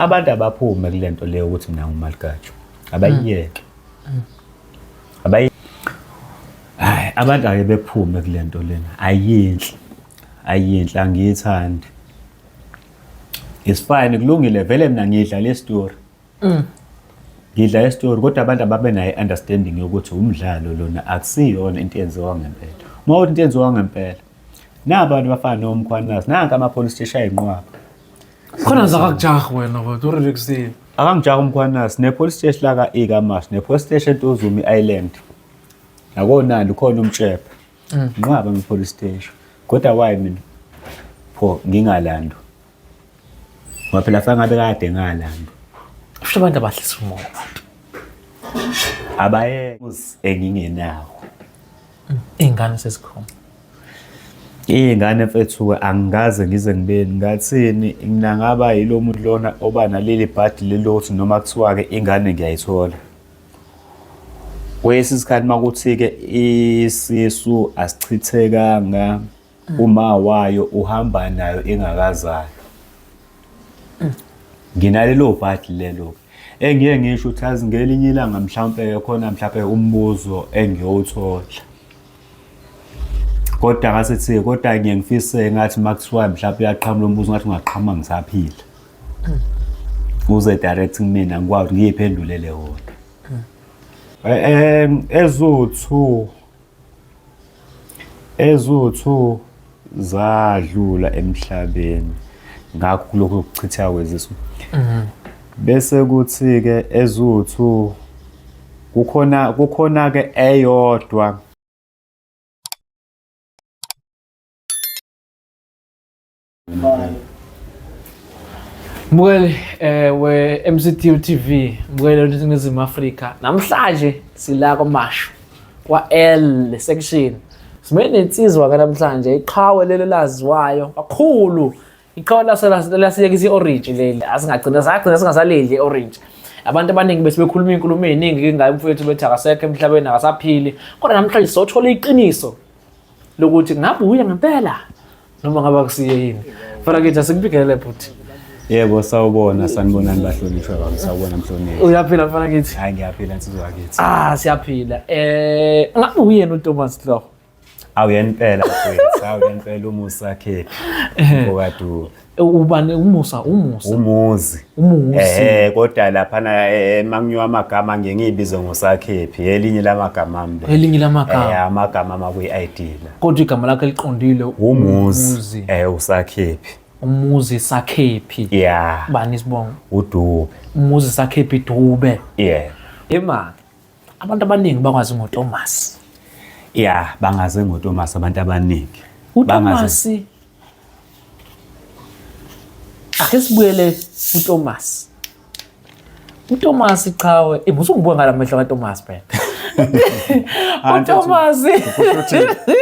Abantu abaphume kule nto leyo ukuthi mina nguMaligaju. Abayiyeke. Abayi Hayi, abantu ake bephume kule nto lena. Ayinhle. Ayinhle, angiyithandi. It's fine, kulungile vele mina ngidla le story. Ngidla le story kodwa abantu ababe nayo understanding yokuthi umdlalo lona, akusiyona into eyenziwa ngempela. Uma uthi into eyenziwa ngempela, naba abantu bafana noMkhwanazi, nanka ama-police station ayinqwaba. Khona zakakujaha wena kodwa urelaxile. Akangijaha uMkhwanazi, ne-police station la ka-E kaMash, ne-police station eNtuzuma i-Island. Nakonandi khona umtshephe. Nqwaba nge-police station. Kodwa why mina pho ngingalandwa? Ngoba phela fanele ngabe kade ngalandwa. Kusho abantu abahlisa umoya abantu. Abayeke engingenawo. Iy'ngane sezikhona. Iy'ngane mfethu-ke angikaze ngize ngibe ngathini, mina ngaba yilo muntu lona oba naleli bhadi leli lokuthi noma kuthiwa-ke ingane ngiyayithola. Kwesinye isikhathi uma kuthi-ke isisu asichithekanga, uma wayo uhamba nayo ingakazalwa. Nginalelo bhadi lelo-ke. Engiye ngisho ukuthi azi ngelinye ilanga mhlawumpe-ke khona mhlawumpe umbuzo engiyowuthola. Kodwa ngasithi kodwa ngiye ngifise ngathi uma kuthiwa mhlawumpe uyaqhamuka lo mbuzo, ngathi ungaqhamuka ngisaphila. Uze direct kumina ngikwazi ngiyiphendulele wona. Eziwu-2 zadlula emhlabeni ngakho kulokhu kuchitheka kwezisu. Bese kuthi-ke eziwu-2 kukhona-ke eyodwa. Mbukeli we MCTU TV, mbukeli weNingizimu Afrika. Namhlanje sila kwaMashu kwa L section. Sime nensizwa ke namhlanje, iqhawe leli laziwayo kakhulu. Iqhawe lasiyekisa i-orange leli. Asingagcina sagcina singasalidli i-orange. Abantu abaningi bese bekhuluma izinkulumo eziningi ngaye umfowethu, bethi akasekho emhlabeni, akasaphili. Kodwa namhlanje sothola iqiniso lokuthi ngabe uye ngempela noma ngabe akusiye yini. Mfana kithi, asikubingelele bhuti. Yebo, sawubona, sanibonani bahlonishwa bami, sawubona mhlonishwa. Uyaphila mfana kithi? Hayi, ngiyaphila nsizwa yakithi. Ah, siyaphila. Ngabe uyena uThomas Hloho? Awuyena impela mfowethu, awuyena impela uMusa Khephi. Mfokadu. Ubani uMusa? UMusa. Umuzi. Umuzi. Kodwa laphana makunyuwa amagama ngiye ngiyibize ngoSakhephi, elinye lamagama ami. Elinye lamagama. Amagama ama kwi-ID la. Kodwa igama lakhe liqondile? Umuzi. USakhephi. Umuzi Sakhephi. Yeah. Bani isibongo? UDube. Umuzi Sakhephi Dube. Yeah. Ema. Abantu abaningi bakwazi ngoThomas. Yeah, bangaze ngoThomas abantu abaningi. UThomas. Ake sibuyele kuThomas. UThomas qhawe, ibusungibuka ngalamehlo kaThomas phela. UThomas.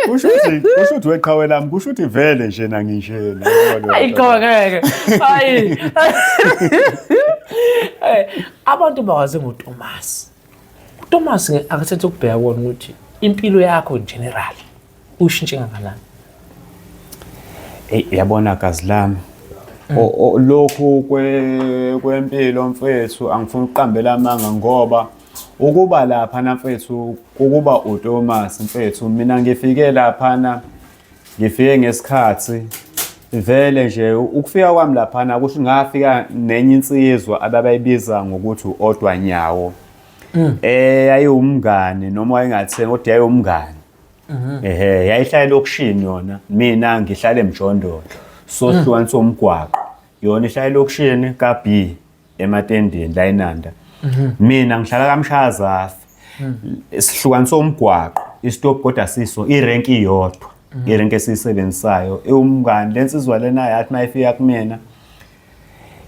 Kusho ukuthi weqhawe lami, kusho ukuthi vele nje na nginjena. Ayi qhawe, ngeke. Hayi. Abantu bakwazi ngoThomas. uThomas akathethe ukubheka kona ukuthi impilo yakho in general ushintshe kangakanani. Ey, yabona gazi lami. Lokhu kwempilo mfethu, angifuni ukuqambela amanga ngoba ukuba lapha na mfethu, ukuba uThomas mfethu, mina ngifike laphana, ngifike ngesikhathi vele nje. Ukufika kwami laphana kusho ngafika nenye insizwa ababayibiza ngokuthi uOdwa Nyawo. Yayiwumngane noma wayengathenga, kodwa yayiwumngane. Ehe, yayihlala elokishini yona, mina ngihlala emjondolo. Sohlukanisa umgwaqo. Yona ihlala elokishini ka B ematendeni la eNanda. Mina ngihlala kaMshazafi. Sihlukanisa umgwaqo, istop kodwa siso irenki iyodwa. Irenki esiyisebenzisayo. Iwumngane lensizwa lena, yathi mayifika kumina,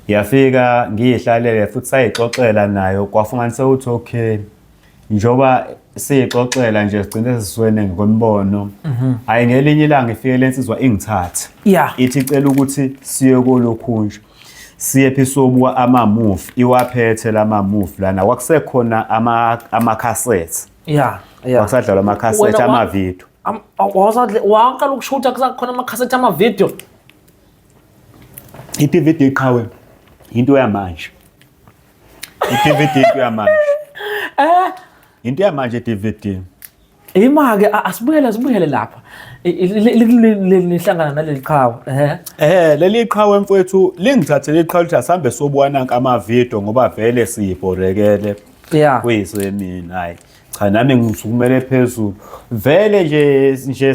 yafika ngiyihlalele futhi sayixoxela nayo, kwafumaniseka ukuthi okay, njengoba siyixoxela nje sigcine siswene ngokwemibono. Hayi, ngelinye ilanga ifike lensizwa ingithathe, ithi icela ukuthi siye kolokhunje, siye phi, sobuka ama-movie. Iwaphethe lama-movie lana, kwakusekhona ama-cassettes. Kwakusadlalwa ama-cassette, amavidiyo. Waqala ukushutha kusakhona amakhasethi amavidiyo? I-DVD iqhawe. Into yamanje. I-DVD into yamanje. Eh? Into yamanje i-DVD. Ima-ke asibuyele asibuyele lapha. Nihlangana naleli qhawe. Eh. Eh leli qhawe mfowethu lingithathele iqhawe lithi asambe sobuka nanka ama-video ngoba vele siyibhorekele. Yeah. Kuyisemini hayi. Cha nami ngisukumele phezulu. Vele nje nje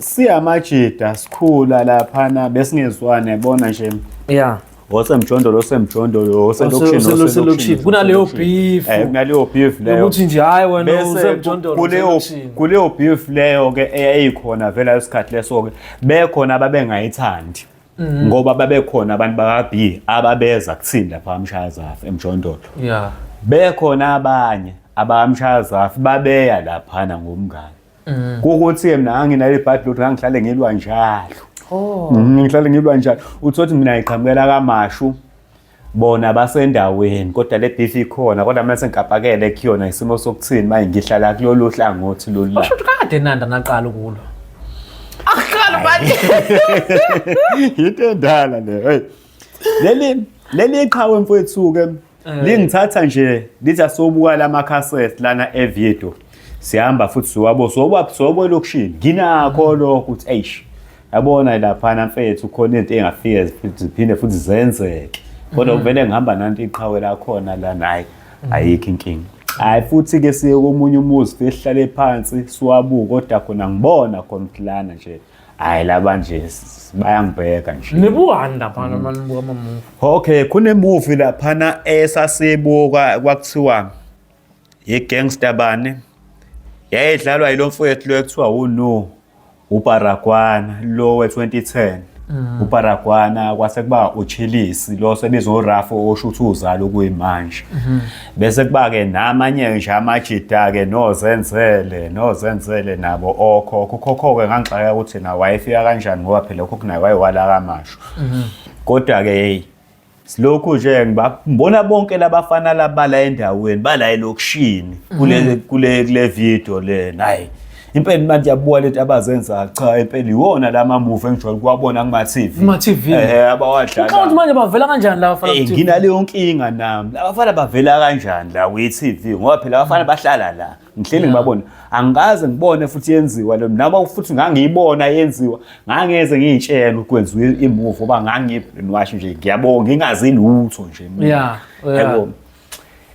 siyamajida sikhula laphana besingezwane yabona nje. Yeah. Osemjondolo osemjondolo oselokishini oselokishini kunaleyo beef. Eh kunaleyo beef leyo. Ukuthi nje hayi wena usemjondolo kuleyo kuleyo beef leyo ke eyayikhona vele lesikhathi leso ke bekhona ababengayithandi. Ngoba babekhona abantu baka B ababeza kuthini lapha amshayazafi emjondolo. Yeah. Bekhona abanye abamshayazafi babeya laphana ngomngane. Kukuthi mina nganginale bhadi lokuthi ngangihlale ngilwa njalo. Oh. Ngihlale ngilwa njalo. Uthothi mina ngiqhamukela kaMashu bona basendaweni kodwa le beef ikhona kodwa mase ngikapakele kuyona isimo sokuthini manje ngihlala kulolu hlangothi lolu la. Usho ukuthi kade nanda naqala ukulwa. Akuqala manje. Into endala le. Hey. Leli leli qhawe mfowethu ke lingithatha nje lithi asobuka lama cassette lana e video. Sihamba futhi siwabo soba sobo elokishini. Nginakho lokho ukuthi eish. Yabona laphana mfethu khona into engafika futhi ziphinde futhi zenzeke. Kodwa kuvele ngihamba nanti iqhawe lakhona lana hayi ayikho inkinga. Hayi futhi ke siye komunye umuzi fike sihlale phansi siwabuka kodwa khona ngibona khona ukuthi lana nje hayi laba nje bayangibheka nje. Nibukani laphana manibuka ama-movie? Okay, kune movie laphana esasibuka kwakuthiwa i-gangster bani. Yayidlalwa yilo mfowethu lo ekuthiwa uNo uParagwana lo we-2010. uParagwana kwase kuba uChilisi lo sebizwa uRafo osho ukuthi uzalo kuyimanje. Bese kuba ke namanye nje amajida ke nozenzele nozenzele nabo okhokho ukhokho ke ngangixaka ukuthi na wayefika kanjani ngoba phela ukhokho naye wayewala kaMashu. Kodwa ke hey silokhu nje ngibona bonke labafana labala endaweni bala elokishini kule kule kule video le hayi impela manje yabuka lento abazenza cha impela iwona lama movie engijwayele ukuwabona kuma TV Kuma TV. eh abawadlala Ucabanga ukuthi manje bavela kanjani laba bafana Eh ku TV? nginaleyo nkinga nami labafana bavela kanjani la kwi TV ngoba phela abafana bahlala la ngihleli ngibabona angikaze ngibone futhi yenziwa lo noma futhi ngangiyibona yenziwa ngangeze ngiyitshela ukwenziwa i-movie ngoba ngangi-brainwash nje ngiyabonga ngingazi lutho nje mina. Yeah, yeah. Yabo.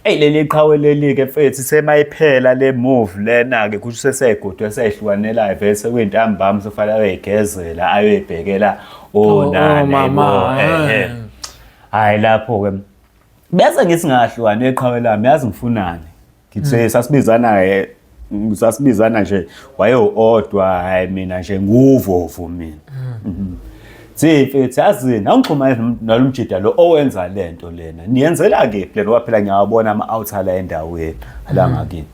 Eyi leli qhawe leli-ke mfethu semayiphela le move lena-ke kusho sesegodwe sehlukanelayo vele sekuyintambama sekufanele ayoyigezela ayoyibhekela onana omama, yabo, ehe. eh. Hhayi lapho-ke bese ngithi ngahlukani eqhawe lami yazi ngifunani ngithe sasibizana-ke sasibizana nje wayewu-odwa hhayi mina nje nguvovo mina. Thi mfethu yazini awungixhumane nalo mjida lo owenza lento lena niyenzela kephi le ngoba phela ngiyawabona ama-outer la endaweni la ngakini.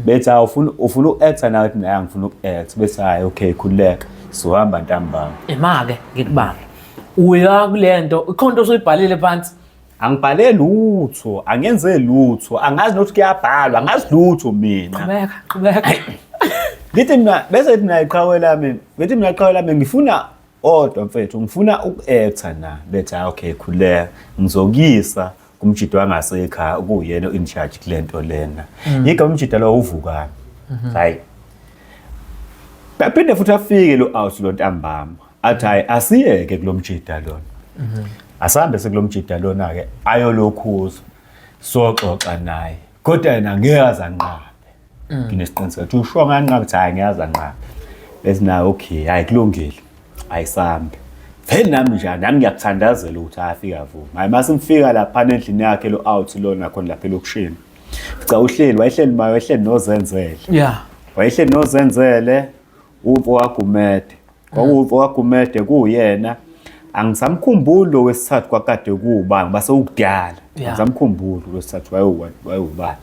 Bethi hawu ufuna ufuna uku-acta nawe uthi naye angifuna uku-acta bethi hhayi okay khululeka sizohamba ntambama. Ima-ke ngikubambe. Uya kule nto ikhona into osuyibhalile phansi. Angibhale lutho, angenze lutho, angazi nokuthi kuyabhalwa, angazi lutho mina. Qhubeka, qhubeka. Ngithi mina bese ngithi mina iqhawe lami, ngithi mina iqhawe lami ngifuna odwa mfethu, ngifuna uku-acta na. Bethi hayi okay khululeka, ngizokuyisa kumjida wangasekhaya okuyena in charge kule nto lena. Igama umjida lo uvukani. Hayi. Baphinde futhi afike lo out lo ntambama. Athi hayi asiyeke kulo mjida lona. Asambe sekulo mjida lona ke ayolokhuza. Soxoxa naye. Kodwa yena ngeke azanqabe. Nginesiqiniseko ukuthi usho nganqabe ukuthi hayi ngeke azanqabe. Bese naye okay hayi kulungile. Ayisambe. Vele nami nje nami ngiyakuthandazela ukuthi afike avume. Hayi mase ngifika lapha endlini yakhe lo out lona khona lapha elokishini. Cha uhleli wayehleli maye wayehleli nozenzele. Yeah. Wayehleli nozenzele umfo waGumede. Kwakuwumfo waGumede kuyena. Angisamkhumbuli lo wesithathu kwakade kuwubani ngoba sewukudala. Yeah. Angisamkhumbuli lo wesithathu wayewubani.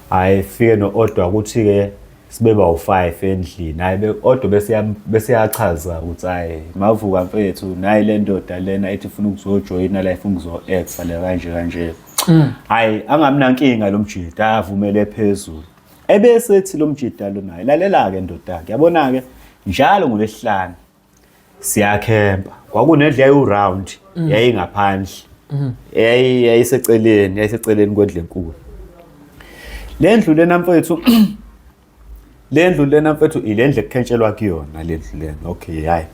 Hayi fike no-Odwa ukuthi-ke sibe bawu-5 endlini. Hayi Odwa bese yachaza ukuthi hayi mavuka mfethu nayi le ndoda lena ethi ifuna ukuzojoyina la ifuna ukuzo-acta le kanje kanje. Hayi angabi nankinga lo mjida avumele phezulu. Ebese ethi lo mjida lo naye lalela-ke ndoda-ke yabona-ke njalo ngolwesihlanu siyakhempa. Kwakunendlu yayiwu-round yayingaphandle. Yayiseceleni, yayiseceleni kwendlu enkulu. Le ndlu lena mfethu, le ndlu lena mfethu, ile ndlu ekukhentshelwa kuyona le ndlu lena. Okay, hayi.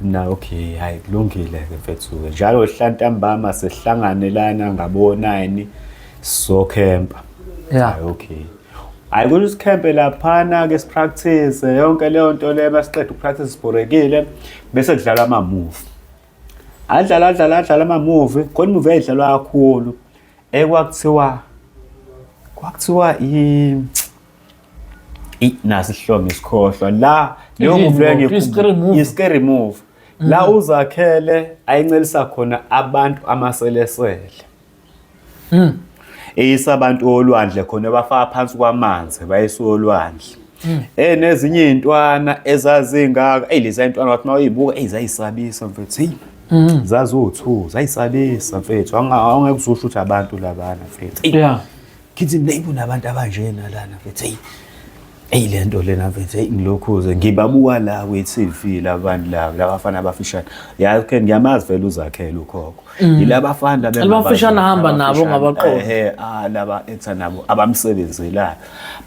Na okay, hayi, kulungile ke mfethu. Njalo hlantambama sihlangane lana ngabo 9 sokhempa. Hayi, okay. Hayi, kuthi sikhempe laphana ke, sipractice yonke leyo nto leyo. Masiqeda ukupractice, sibhorekile, bese kudlalwa ama-movie. Adlala, adlala, adlala ama-movie. Khona imovie eyayidlalwa kakhulu ekwakuthiwa, kwakuthiwa i nasi isihloko isikhohlwa la leyo Yini movie leyo. movie? I-scary movie? I-scary movie la uZakhele ayincelisa khona abantu amaselesele, eyisa abantu olwandle khona, bafaka phansi kwamanzi, bayisa olwandle. Nezinye iy'ntwana ezazingaka, eyi, lezi ntwana wathi uma uyibuka, eyi, zayisabisa mfethu, heyi, zaziwu-two, zayisabisa mfethu. Awungeke uzusho ukuthi abantu labana mfethu. Eyi, ngithi mina, "Eyi, kunabantu abanjena lana mfethu, eyi, eyi, le nto lena mfethu, eyi, ngilokhuze ngibabuka la kwi-TV labantu laba, labafana abafishane." Ya, okay, ngiyamazi vele uZakhele ukhokho, yilabafana laba. Labafishane ahamba nabo ongabaqondi. Ehe, ah, laba etha nabo abamsebenzelayo,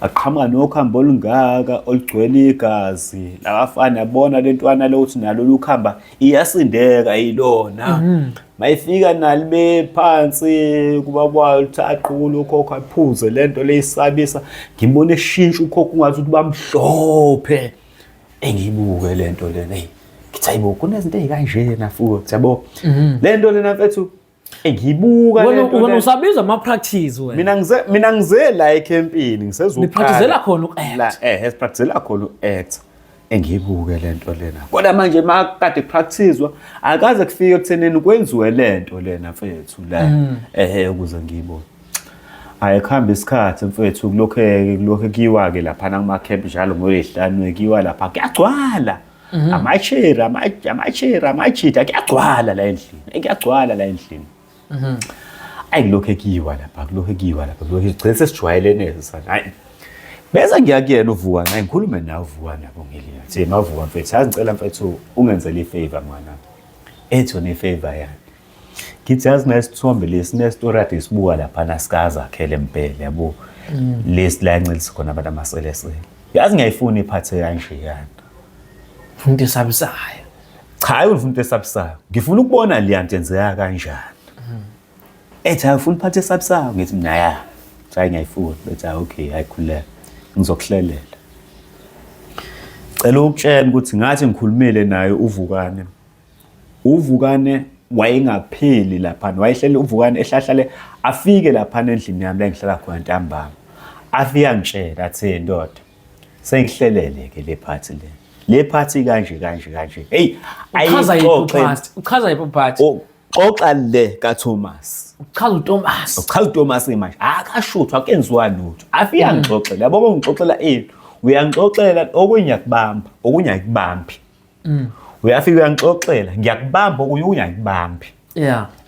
baqhamuka nokhambo olungaka olugcwele igazi. Labafana bona le ntwana lokuthi nalo lukhamba iyasindeka yilona. Mayifika nalibe phansi kuba kwayo, ukuthi aqhule ukhokho, aphuze lento leyisabisa. Ngibone eshintsha ukhokho, ungathi ukuthi bamhlophe. Engiyibuke lento lena, hey, ngithi, "Hayibo, kunezinto ey'kanjena futhi," yabo, le nto lena mfethu, engiyibuka Wena lento wena lena. Usabiza ama-practice wena. Mina ngize la ekhempini, ngisezoqala. Nipracticela khona uku-act. La, sipracticela khona uku-act. Engiyibuke lento lena, kodwa manje makade kupracticewa, akaze kufike ekuthenini kwenziwe lento lena mfethu la, ehe, ukuze ngiyibone. Hayi, kuhamba isikhathi mfethu, kulokhu kuyiwa-ke laphana kuma-camp njalo ngolwey'hlanu, kuyiwa lapha, kuyagcwala. Amacheri, amacheri, amachitha, kuyagcwala la endlini, kuyagcwala la endlini. Ayi, kulokhu kuyiwa lapha, kulokhu kuyiwa lapha, kulokhu gcine sesijwayelene sana. Hayi, bese ngiya kuyena uVukani, hayi, ngikhulume nawe uVukani yabo, ngelinye thi, "Mavuka mfethu, yazi, ngicela mfethu ungenzele ifavor mwana." Ethi, "Wona ifavor yani?" Ngithi, "Yazi, nesithombe lesi, nesitori ade sibuka laphana sikaZakhele Mpele, yabo, lesi la encelisa khona abantu amaselesele, yazi ngiyayifuna iphathe kanje yana." Ufuna into esabisayo. Cha, hayi, ufuna into esabisayo, ngifuna ukubona leya nto yenzeka kanjani. Ethi, "Hayi, ufuna iphathe esabisayo?" Ngithi mina, "Ya." Hayi, ngiyayifuna. Bethi, "Hayi, okay, hayi, khululeka, ngizokuhlelela." Cela ukutshela ukuthi ngathi ngikhulumile naye uVukane, uVukane wayengapheli laphana, wayehleli uVukane, ehlahlale afike laphana endlini yami la engihlala khona ntambama, afike angitshela, athi, "Ndoda, sengihlelele ke le party, le party kanje kanje kanje, hey." Uchaza yiphi Ayixoxe. Part, uchaza yiphi part? Xoxa le kaThomas. Uchaza uThomas. Uchaza uThomas manje, akashuthwa, akenziwa lutho, afike angixoxele, yabo, ngixoxela ini, uyangixoxela okunye ngiyakubamba, okunye ayikubambi. Uyafika uyangixoxela, ngiyakubamba okunye, okunye ayikubambi.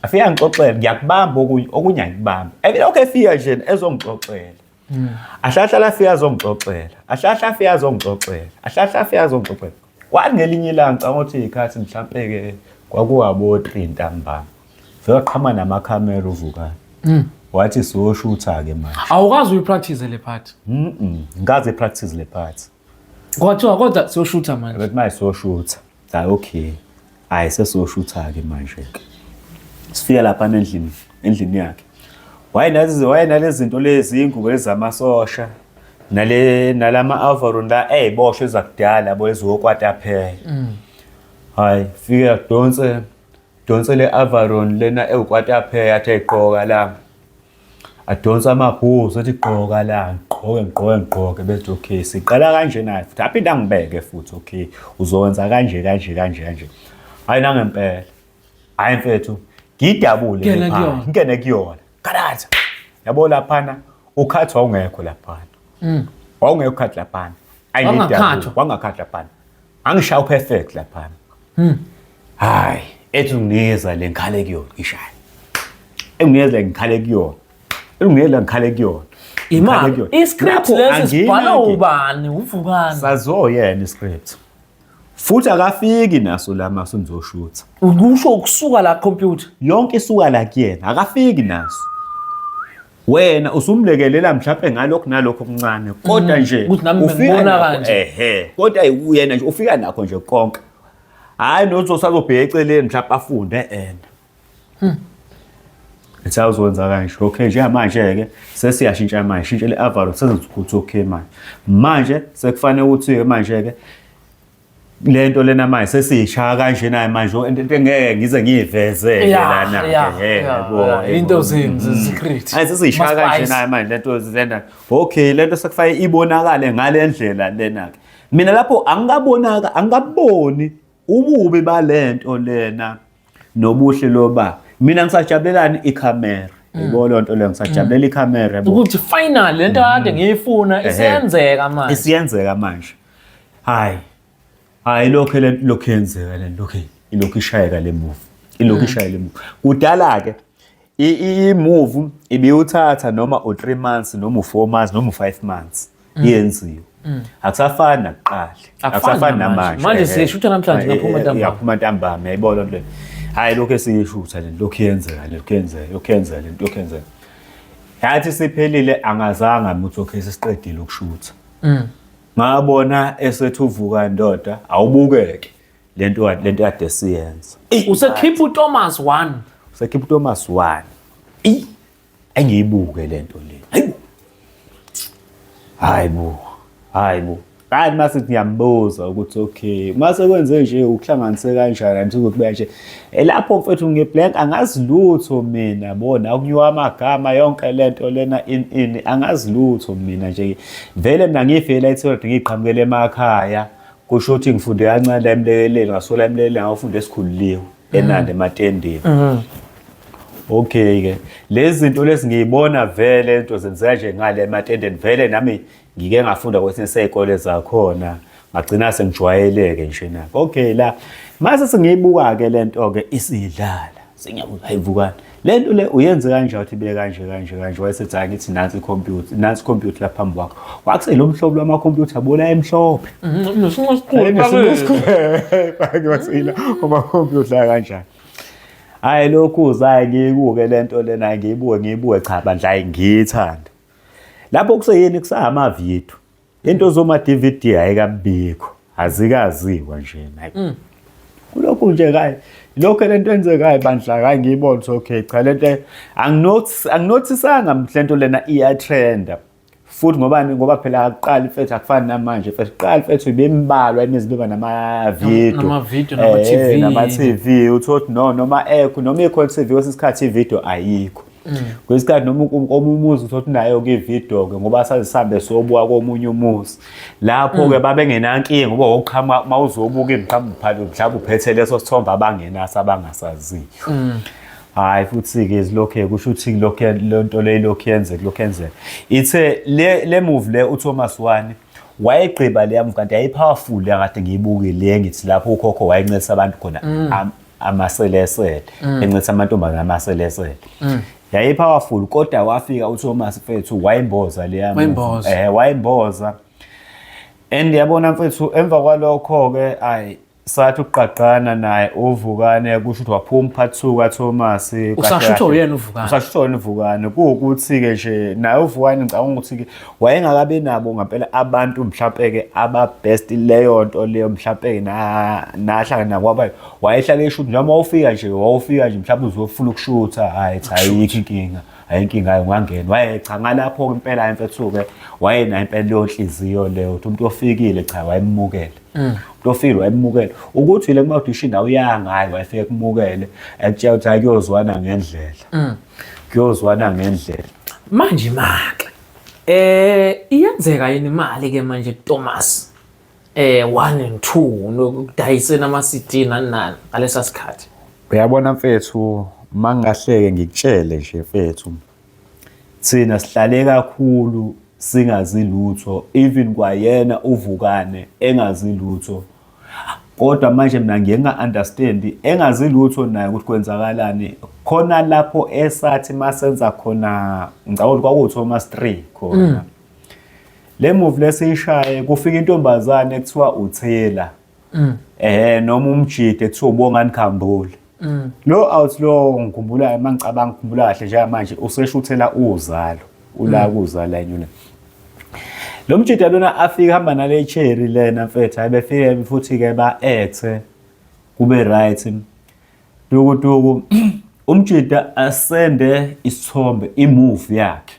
Afike angixoxela, ngiyakubamba okunye, okunye ayikubambi. Elokhu efika nje ezongixoxela, ahlahlala afike azongixoxela, ahlahla afike azongixoxela, ahlahla afike azongixoxela. Kwathi ngelinye ilanga, ngicabanga ukuthi iy'khathi mhlampe-ke kwakuwabo-3 ntambama, fike waqhama namakhamera uVukani, wathi, "Siyoshutha-ke manje." Awukazi uyipractice le part? Ngikaze practice le part. Kwathiwa kodwa siyoshutha manje. Bethi manje siyoshutha. Hayi, okay, hayi, sesiyoshutha-ke manje-ke. Sifika laphana endlini yakhe, wayenalezi zinto lezi, iy'ngubo lezi zamasosha, nale nalama overall la ey'boshwe ezakudala, yabo, eziwokwatapheya. Hayi, fike donse donse le overall lena ewukwatapheya, athi, "Ayigqoka la." Adonsa amabhuzu, athi, "Gqoka la." Ngigqoke, ngigqoke, ngigqoke. Bethi, "Okay, siqala kanje naye." Futhi aphinde angibeke futhi, "Okay, uzowenza kanje kanje kanje kanje." Hayi, nangempela, hayi mfethu, ngidabule Ngene le kuyona. phansi, ngene kuyona karatha, yabo, laphana ukhathi wawungekho laphana, wawungekho ukhathi laphana. Ayi, ngidabule. Wangakhathwa? Wangakhathwa laphana, angishaya perfect laphana. Hayi, ethi unginikeza le, ngikhale kuyona, ngishaya, enginikeza le, ngikhale kuyona, enginikeza, ngikhale kuyona, ngikhale Imali. kuyona. Iscript Lapho lesi sibhalwa anginaki. ubani? UVukani. Sazoyena iscript. Futhi akafiki naso la maso nizoshutha. Usho ukusuka la computer. Yonke isuka la kuyena, akafiki naso. Wena usumlekelela mhlawumbe ngalokhu nalokho okuncane kodwa nje Ukuthi nami ufika bengibona nakho, kanje. Ehe, kodwa uyena nje ufika nakho nje konke. Hayi nothi usazobheka eceleni mhlawumbe afunde ena. Ethi awuzokwenza kanje. Okay, njengamanje-ke sesiyashintsha manje, shintshe le avalo sezenza ukuthi okay manje. Manje sekufanele ukuthi-ke manje-ke le nto lena manje sesiyishaya kanje nayo manje into engeke ngize ngiyiveze-ke lana. Ehe, yabo, yabo. Into zenu ze-secret. Hayi sesiyishaya kanje nayo manje lento lena. Okay, lento sekufanele ibonakale ngale ndlela lena-ke. Mina lapho angikabonaka, angikaboni ububi balento lena nobuhle loba mina ngisajabulelani ikhamera yabo leyo nto leyo ngisajabulela ikhamera yabo Ukuthi final lento kade ngiyifuna isiyenzeka manje. Isiyenzeka manje. Hayi, hayi, lokho le lokho yenzeka le lokho ilokhu ishayeka le move, ilokhu ishayeka le move. Kudala ke i-move ibiyuthatha noma u3 months noma u4 months noma u5 months iyenziwe. Akusafani nakuqala. Akusafani namanje. Manje siyishutha namhlanje, ngaphuma ntambama. Yaphuma ntambama, yayibona lento le. Hayi, lokho esiyishutha le lokhu yenzeka, lokhu yenzeka, lokhu yenzeka, lento lokhu yenzeka. Yathi siphelile angazange ukuthi okay sesiqedile ukushutha. Ngabona esethi uvuka ndoda awubukeke lento kade siyenza. Usekhipha uThomas 1. Usekhipha uThomas 1. Eyi, engiyibuke lento le. Hayibo. Hayibo. Hayibo. Kanti mase ngiyambuza ukuthi okay, mase kwenze nje ukuhlanganise kanjani angithi ukubeka nje. Elapho mfethu ngeblank angazi lutho mina bona ukunyuka amagama yonke lento lena in in angazi lutho mina nje. Vele mina ngifela ethole ngiqhamukele emakhaya. Kusho ukuthi ngifunde kancane la emlekeleni, ngasola emlekeleni ngafunda esikhululiwe eNanda ematendeni. Okay ke lezi zinto lezi ngiyibona vele into zenzeka nje ngale ematendeni vele nami ngike ngafunda kwesinye sey'kole zakhona ngagcina sengijwayeleke nje na. Okay la mase sengiyibuka-ke le nto-ke isidlala sengiyabuza hayi vukani le nto le uyenze kanje wathi ibe kanje kanje kanje wayesethi hayi ngithi nansi ikhompyutha nansi ikhompyutha lapha phambi kwakho kwakuselo mhlobo lwamakhompyutha bona emhlophe Nesinqo esikhulu. Ngiwasila amakhompyutha kanjani. Hayi lokhu uzaye ngiyibuke lento lena ngiyibuke ngiyibuke cha bandla hayi ngiyithanda. Lapho kuseyini kusamavidiyo. Into zoma DVD ayikabikho. Azikaziwa nje hayi. Kulokhu nje kayi lokho lento enzekayo bandla hayi ngiyibona ukuthi okay cha lento anginothisanga lento lena iyatrenda. Futhi ngobani ngoba phela akuqali mfethu akufani namanje mfethu kuqala mfethu ibembalwa imizi beba nama-video Nama-video, nama-TV. Nama-TV uthole ukuthi no noma ekho noma ikhona i-TV kwesinye isikhathi i-video ayikho. Kwesinye isikhathi noma omunye umuzi uthole ukuthi nayo-ke i-video-ke ngoba saze sihambe sobuka komunye umuzi lapho-ke babengenankinga ngoba wawuqhamuka uma uzobuka imqhamuka mhlawumbe uphethe leso sithombe abangenaso abangasaziyo. Hayi futhi-ke zilokhe kusho ukuthi lokhu le nto le ilokhu yenzeka lokhu yenzeka. Ithe le move le uThomas Wani wayegqiba leya move kanti yayi-powerful le kade ngiyibukile le ngithi lapho ukhokho wayencesa abantu khona amaselesele encesa amantombazane amaselesele. Yayi-powerful kodwa wafika uThomas mfethu wayimboza leya move. Wayimboza. Wayimboza. And yabona mfethu emva kwalokho-ke ayi sathi ukuqaqana naye uvukane kusho ukuthi waphuma part 2 kaThomas. Usashutha uyena uVukane? Usashutha uyena uVukane kuwukuthi-ke nje naye uVukane ngicabanga ukuthi-ke wayengakabi nabo ngampela abantu mhlampe-ke aba-best leyo nto leyo mhlampe-ke nahlangana nabo kwaba wayehlale eshutha njengoba wawufika nje wawufika nje mhlampe uzofuna ukushutha hhayi cha ayikho inkinga ayinkinga hayi ungangena waye cha ngalapho-ke impela hhayi mfethu-ke wayenayo impela leyo nhliziyo leyo ukuthi umuntu ofikile cha wayemukele. Umuntu ofikile wayemukele ukuthi le kuma-audition awuyanga hhayi wayefike kumukele ekutshela ukuthi hhayi kuyozwana ngendlela kuyozwana ngendlela. Manje make iyenzeka yini imali ke manje Thomas 1 and 2 nokudayisena ama CD nani nani ngalesa sikhathi? Uyabona mfethu mangahleke ngikutshele nje mfethu thina sihlale kakhulu singazi lutho even kwayena uvukane engazi lutho kodwa manje mina ngiye nga-understand engazi lutho naye ukuthi kwenzakalani khona lapho esathi masenza khona ngicabanga ukuthi kwakuwu-Thomas 3 khona le move lesiyishaye kufika intombazane ekuthiwa uThela. Noma umjide kuthiwa uBongani Khambule. Lo out lo ngikhumbula mangicabanga ngikhumbula kahle njengamanje useshuthela uzalo. Ula kuzala enyuna. Lo mjida lona afika hamba nale cherry lena mfethu hayi befike futhi ke ba acte kube right. Duku duku umjida asende isithombe imove yakhe.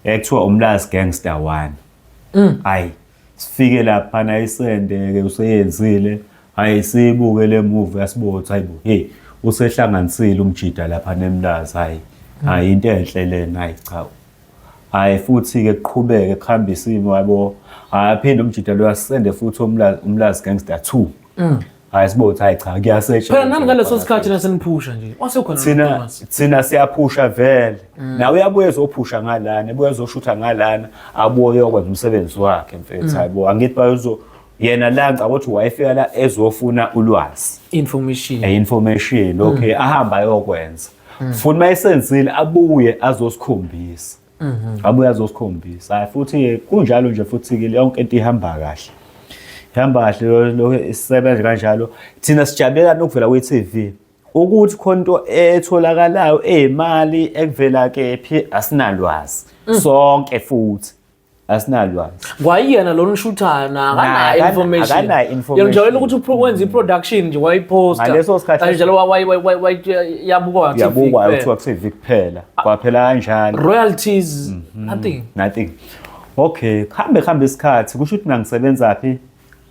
Ekuthiwa uMlazi Gangster 1. Hayi sifike lapha na isende ke useyenzile hayi sibuke le movie yasibuka ukuthi hayibo hey usehlanganisile umjida lapha nemlazi hayi hayi into enhle lena hayi cha hayi futhi ke kuqhubeke kuhamba isimo yabo hayi aphinde umjida lo asende futhi umlazi uMlazi Gangster 2. Hayi sibo ukuthi hayi cha kuyasetsha. Phela nani ngaleso sikhathi naseniphusha nje wasekhona thina thina siyaphusha vele. Nawe uyabuye ezophusha ngalana, ebuye ezoshutha ngalana, abuye yokwenza umsebenzi wakhe mfethu. Hayibo angithi bayozo yena la ngicabanga ukuthi wayefika la ezofuna ulwazi. Information. Information okay ahamba ayokwenza. Futhi mayesenzile abuye azosikhombisa. Abuye azosikhombisa. Hayi futhi kunjalo nje futhi ke yonke into ihamba kahle. Ihamba kahle lokho isebenza kanjalo. Thina sijabulela nokuvela kwi-TV. Ukuthi khona into etholakalayo eyimali ekuvela kephi asinalwazi. Sonke futhi asinalwazi. Kwayena lona ushuthayo na akanayo information. Akanayo information. Yena njalo ukuthi wenza i-production nje wayiposta. Ngaleso sikhathi njalo yabukwa TV. Yabukwa kuthiwa TV kuphela. Kwaphela kanjalo. Royalties nothing. Nothing. Okay, kuhambe kuhambe isikhathi kusho ukuthi mina ngisebenza phi?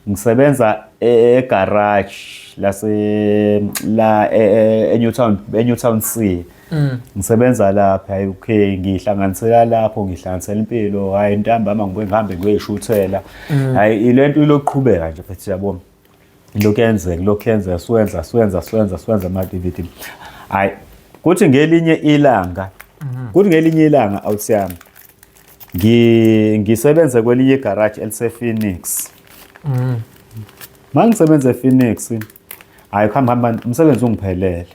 Ngisebenza egarage lase la eNewtown eNewtown C. Ngisebenza lapha hayi okay ngihlanganisela lapho ngihlanganisela impilo hayi ntambama ngibuye ngihambe ngiyoyishuthela. Hayi ilento iloqhubeka nje futhi yabo. Lokhu yenzeka lokhu yenzeka siwenza siwenza siwenza siwenza ama DVD. Hayi kuthi ngelinye ilanga kuthi ngelinye ilanga awusiyami ngisebenze kwelinye igarage elise Phoenix. Mangisebenza ePhoenix hayi kuhamba hamba umsebenzi ungiphelele.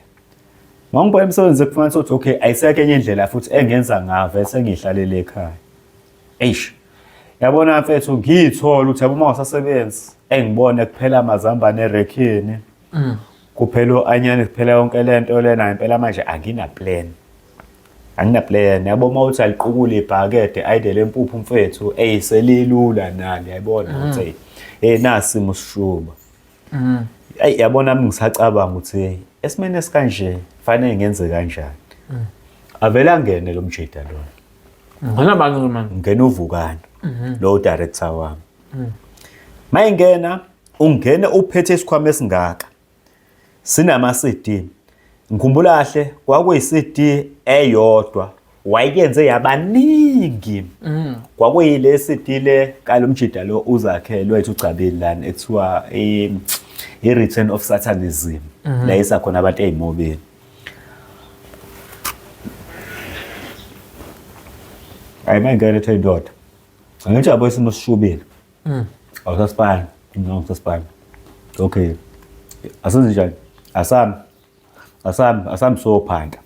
Mangibona umsebenzi ekufanele ukuthi okay ayisekho enye indlela futhi engenza ngave sengihlalele ekhaya. Eish. Yabona mfethu ngiyithola ukuthi yabo uma usasebenzi engibone kuphela amazambane erekhini. Kuphela o-anyane kuphela yonke lento lena impela manje angina plan. Angina plan. Yabo uma uthi aliqukule ibhakede ayidele empuphu mfethu eyiselilula nali yayibona ukuthi hey nasi isimo sishuba. Ayi yabona mina ngisacabanga ukuthi esimeni esikanje fanele ngenze kanjani. Avele angene lo mjida lona. Ngena bani manje? Ngena uvukana. Lo director wami. Mayingena ungena uphethe isikhwama esingaka. Sinama CD. Ngikhumbula kahle kwakuyi CD eyodwa wayenze yabaningi. Kwakuyile CD le kalomjida lo uzakhelwe ethi uGcabile lana ethiwa i Return of Satanism. La isa khona abantu ezimobeni. Hayi mayingena ethe indoda. Angithi yabo isimo sishubile. Awusasipani, awusasipani. Okay. Asenze njani? Asami. Asami, asami sophanta.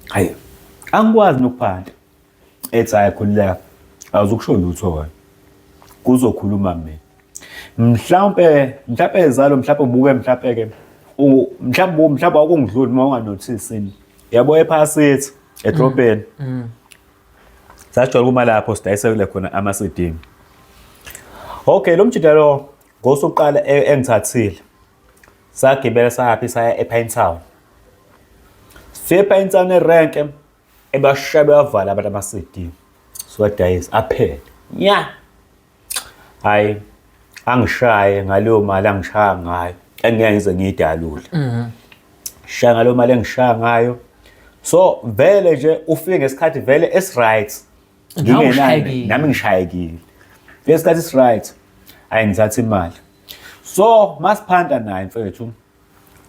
Hayi. Angikwazi nokuphanta. Ethi hayi khululeka. Awuzukusho lutho wena. Kuzokhuluma mina. Mhlawumbe mhlawumbe ezalo mhlawumbe ubuke mhlawumbe ke mhlawumbe mhlawumbe awukungidluli uma unganothisi. Yabo ephasithi edrobheni. Sasijwayele ukuma lapho sidayisele khona ama-CD. Okay, lo mjida lo ngosukuqala engithathile. Sagibela sayaphi saya ePinetown. Sifike ePinetown erenke ebashaya bewavala abantu ama-CD. Siwadayisa aphele. Nya. Hayi angishaye ngaleyo mali angishaya ngayo engeke ngize ngiyidalule. Shaya ngaleyo mali engishaya ngayo. So vele nje ufike ngesikhathi vele esi-right. Nawe ushayekile. Nami ngishayekile. Ngesikhathi esi-right. Hayi ngithatha imali. So masiphanta naye mfethu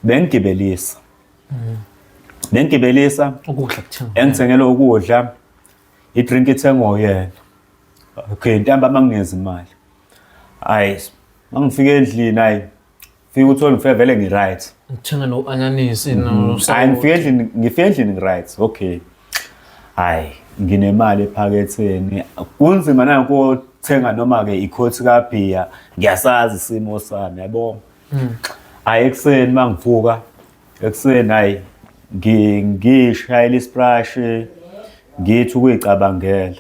bengigibelisa. Bengigibelisa Ukudla kuthenga. engithengela ukudla i-drink ithengwa uyena. Okay ntambama ngingenza imali. Hayi mangifika endlini hayi fika uthole ngifike vele ngi-right. Ngithenga no-anyanisi no Hayi ngifike endlini ngifike endlini ngi-right okay. Hayi nginemali ephaketheni kunzima nanko ngiyothenga noma-ke ikhothi kabhiya, ngiyasazi isimo sami, yabo. Hhayi ekuseni uma ngivuka, ekuseni hhayi ngishayela isprashi, ngithi ukuyicabangela,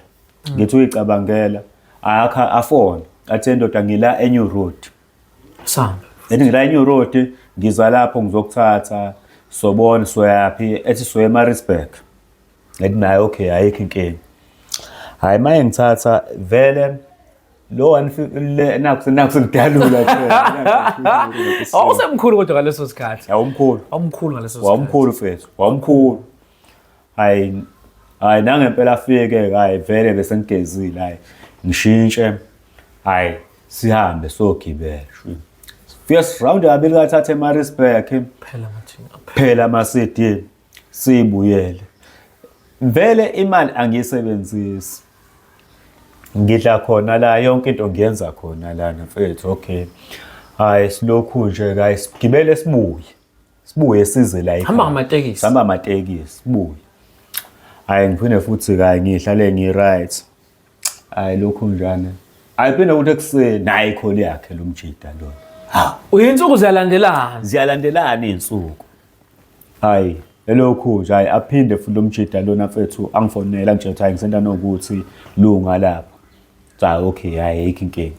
ngithi ukuyicabangela, akha afone, athi ndoda ngila eNew Road. Sambe. Ethi ngila eNew Road, ngiza lapho ngizokuthatha, sobona soyaphi, ethi soya eMaritzburg. Ngathi naye okay ayikho inkinga. Hayi maye ngithatha vele lo 150 nakho nakho sengidalula Wawusemkhulu kodwa ngaleso sikhathi. Awumkhulu. Awumkhulu ngaleso sikhathi. Wawumkhulu mfethu, wawumkhulu. Hayi hayi nangempela afike hayi vele bese ngigezile hayi ngishintshe hayi sihambe sogibela. Sifike siround kabili kathatha eMaritzburg. Phela mathina. Phela ama CD. Sibuyele. Vele imali angiyisebenzisi. Ngidla khona la yonke into ngiyenza khona lana mfethu okay. Hayi silokhu nje guys sigibele sibuye. Sibuye size la ekhaya. Hamba ngamatekisi. Hamba ngamatekisi sibuye. Hayi ngiphinde futhi kayi ngihlale ngi-right. Hayi lokhu njani. Hayi phinde ukuthi ekuseni hayi ikholi yakhe lo mjida lona. Ha. Uyinsuku ziyalandelana. Ziyalandelana izinsuku. Hayi elokhu nje hayi aphinde futhi lo mjida lona mfethu angifonela ngitshela ukuthi hayi ngisenda nokuthi lunga lapho. Cha okay hayi ayikho inkinga.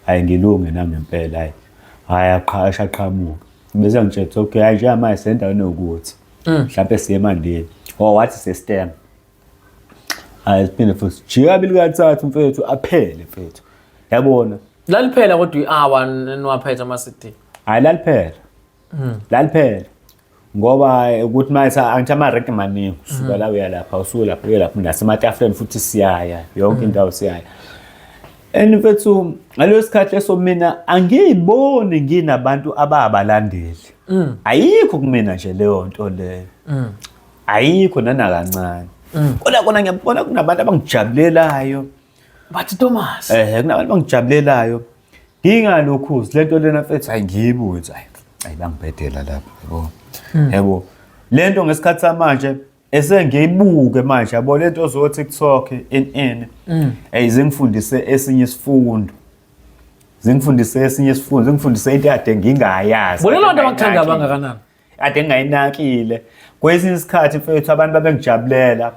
Hayi ngilunge nami ngempela hayi. Hayi aqhasha aqhamuka. Bese ngitshela ukuthi okay hayi njengamanje sendaweni yokuthi. Mhlawumbe siye emandeni. Oh wathi sestem. Hayi siphinde futhi jika kabili kathathu mfethu aphele mfethu. Yabona. Laliphela kodwa i-hour niwaphethe ama-CD. Hayi laliphela. Laliphela. Ngoba ukuthi manje angithi ama-rank maningi usuka la uya lapha usuka lapha uya lapha nasematafuleni futhi siyaya yonke indawo siyaya. And mfethu ngaleso sikhathi leso mina angiyiboni nginabantu ababalandeli. Ayikho kumina nje leyo nto leyo. Ayikho nanakancane. Kodwa kona ngiyabona kunabantu abangijabulelayo. Bathi Thomas. Eh kunabantu abangijabulelayo. Ngingalokhu lento lena mfethu hayi ngiyibuze hayi hayi bangibhedela lapha yabo. Yabo. Lento ngesikhathi samanje esengiyibuke manje yabo lento zo TikTok in in. Eh zingifundise esinye isifundo. Zingifundise esinye isifundo, zingifundise into ekade ngingayazi. Bona loo nto abakuthanda bangakanani? Kade ngingayinakile. Kwesinye isikhathi mfethu abantu babengijabulela.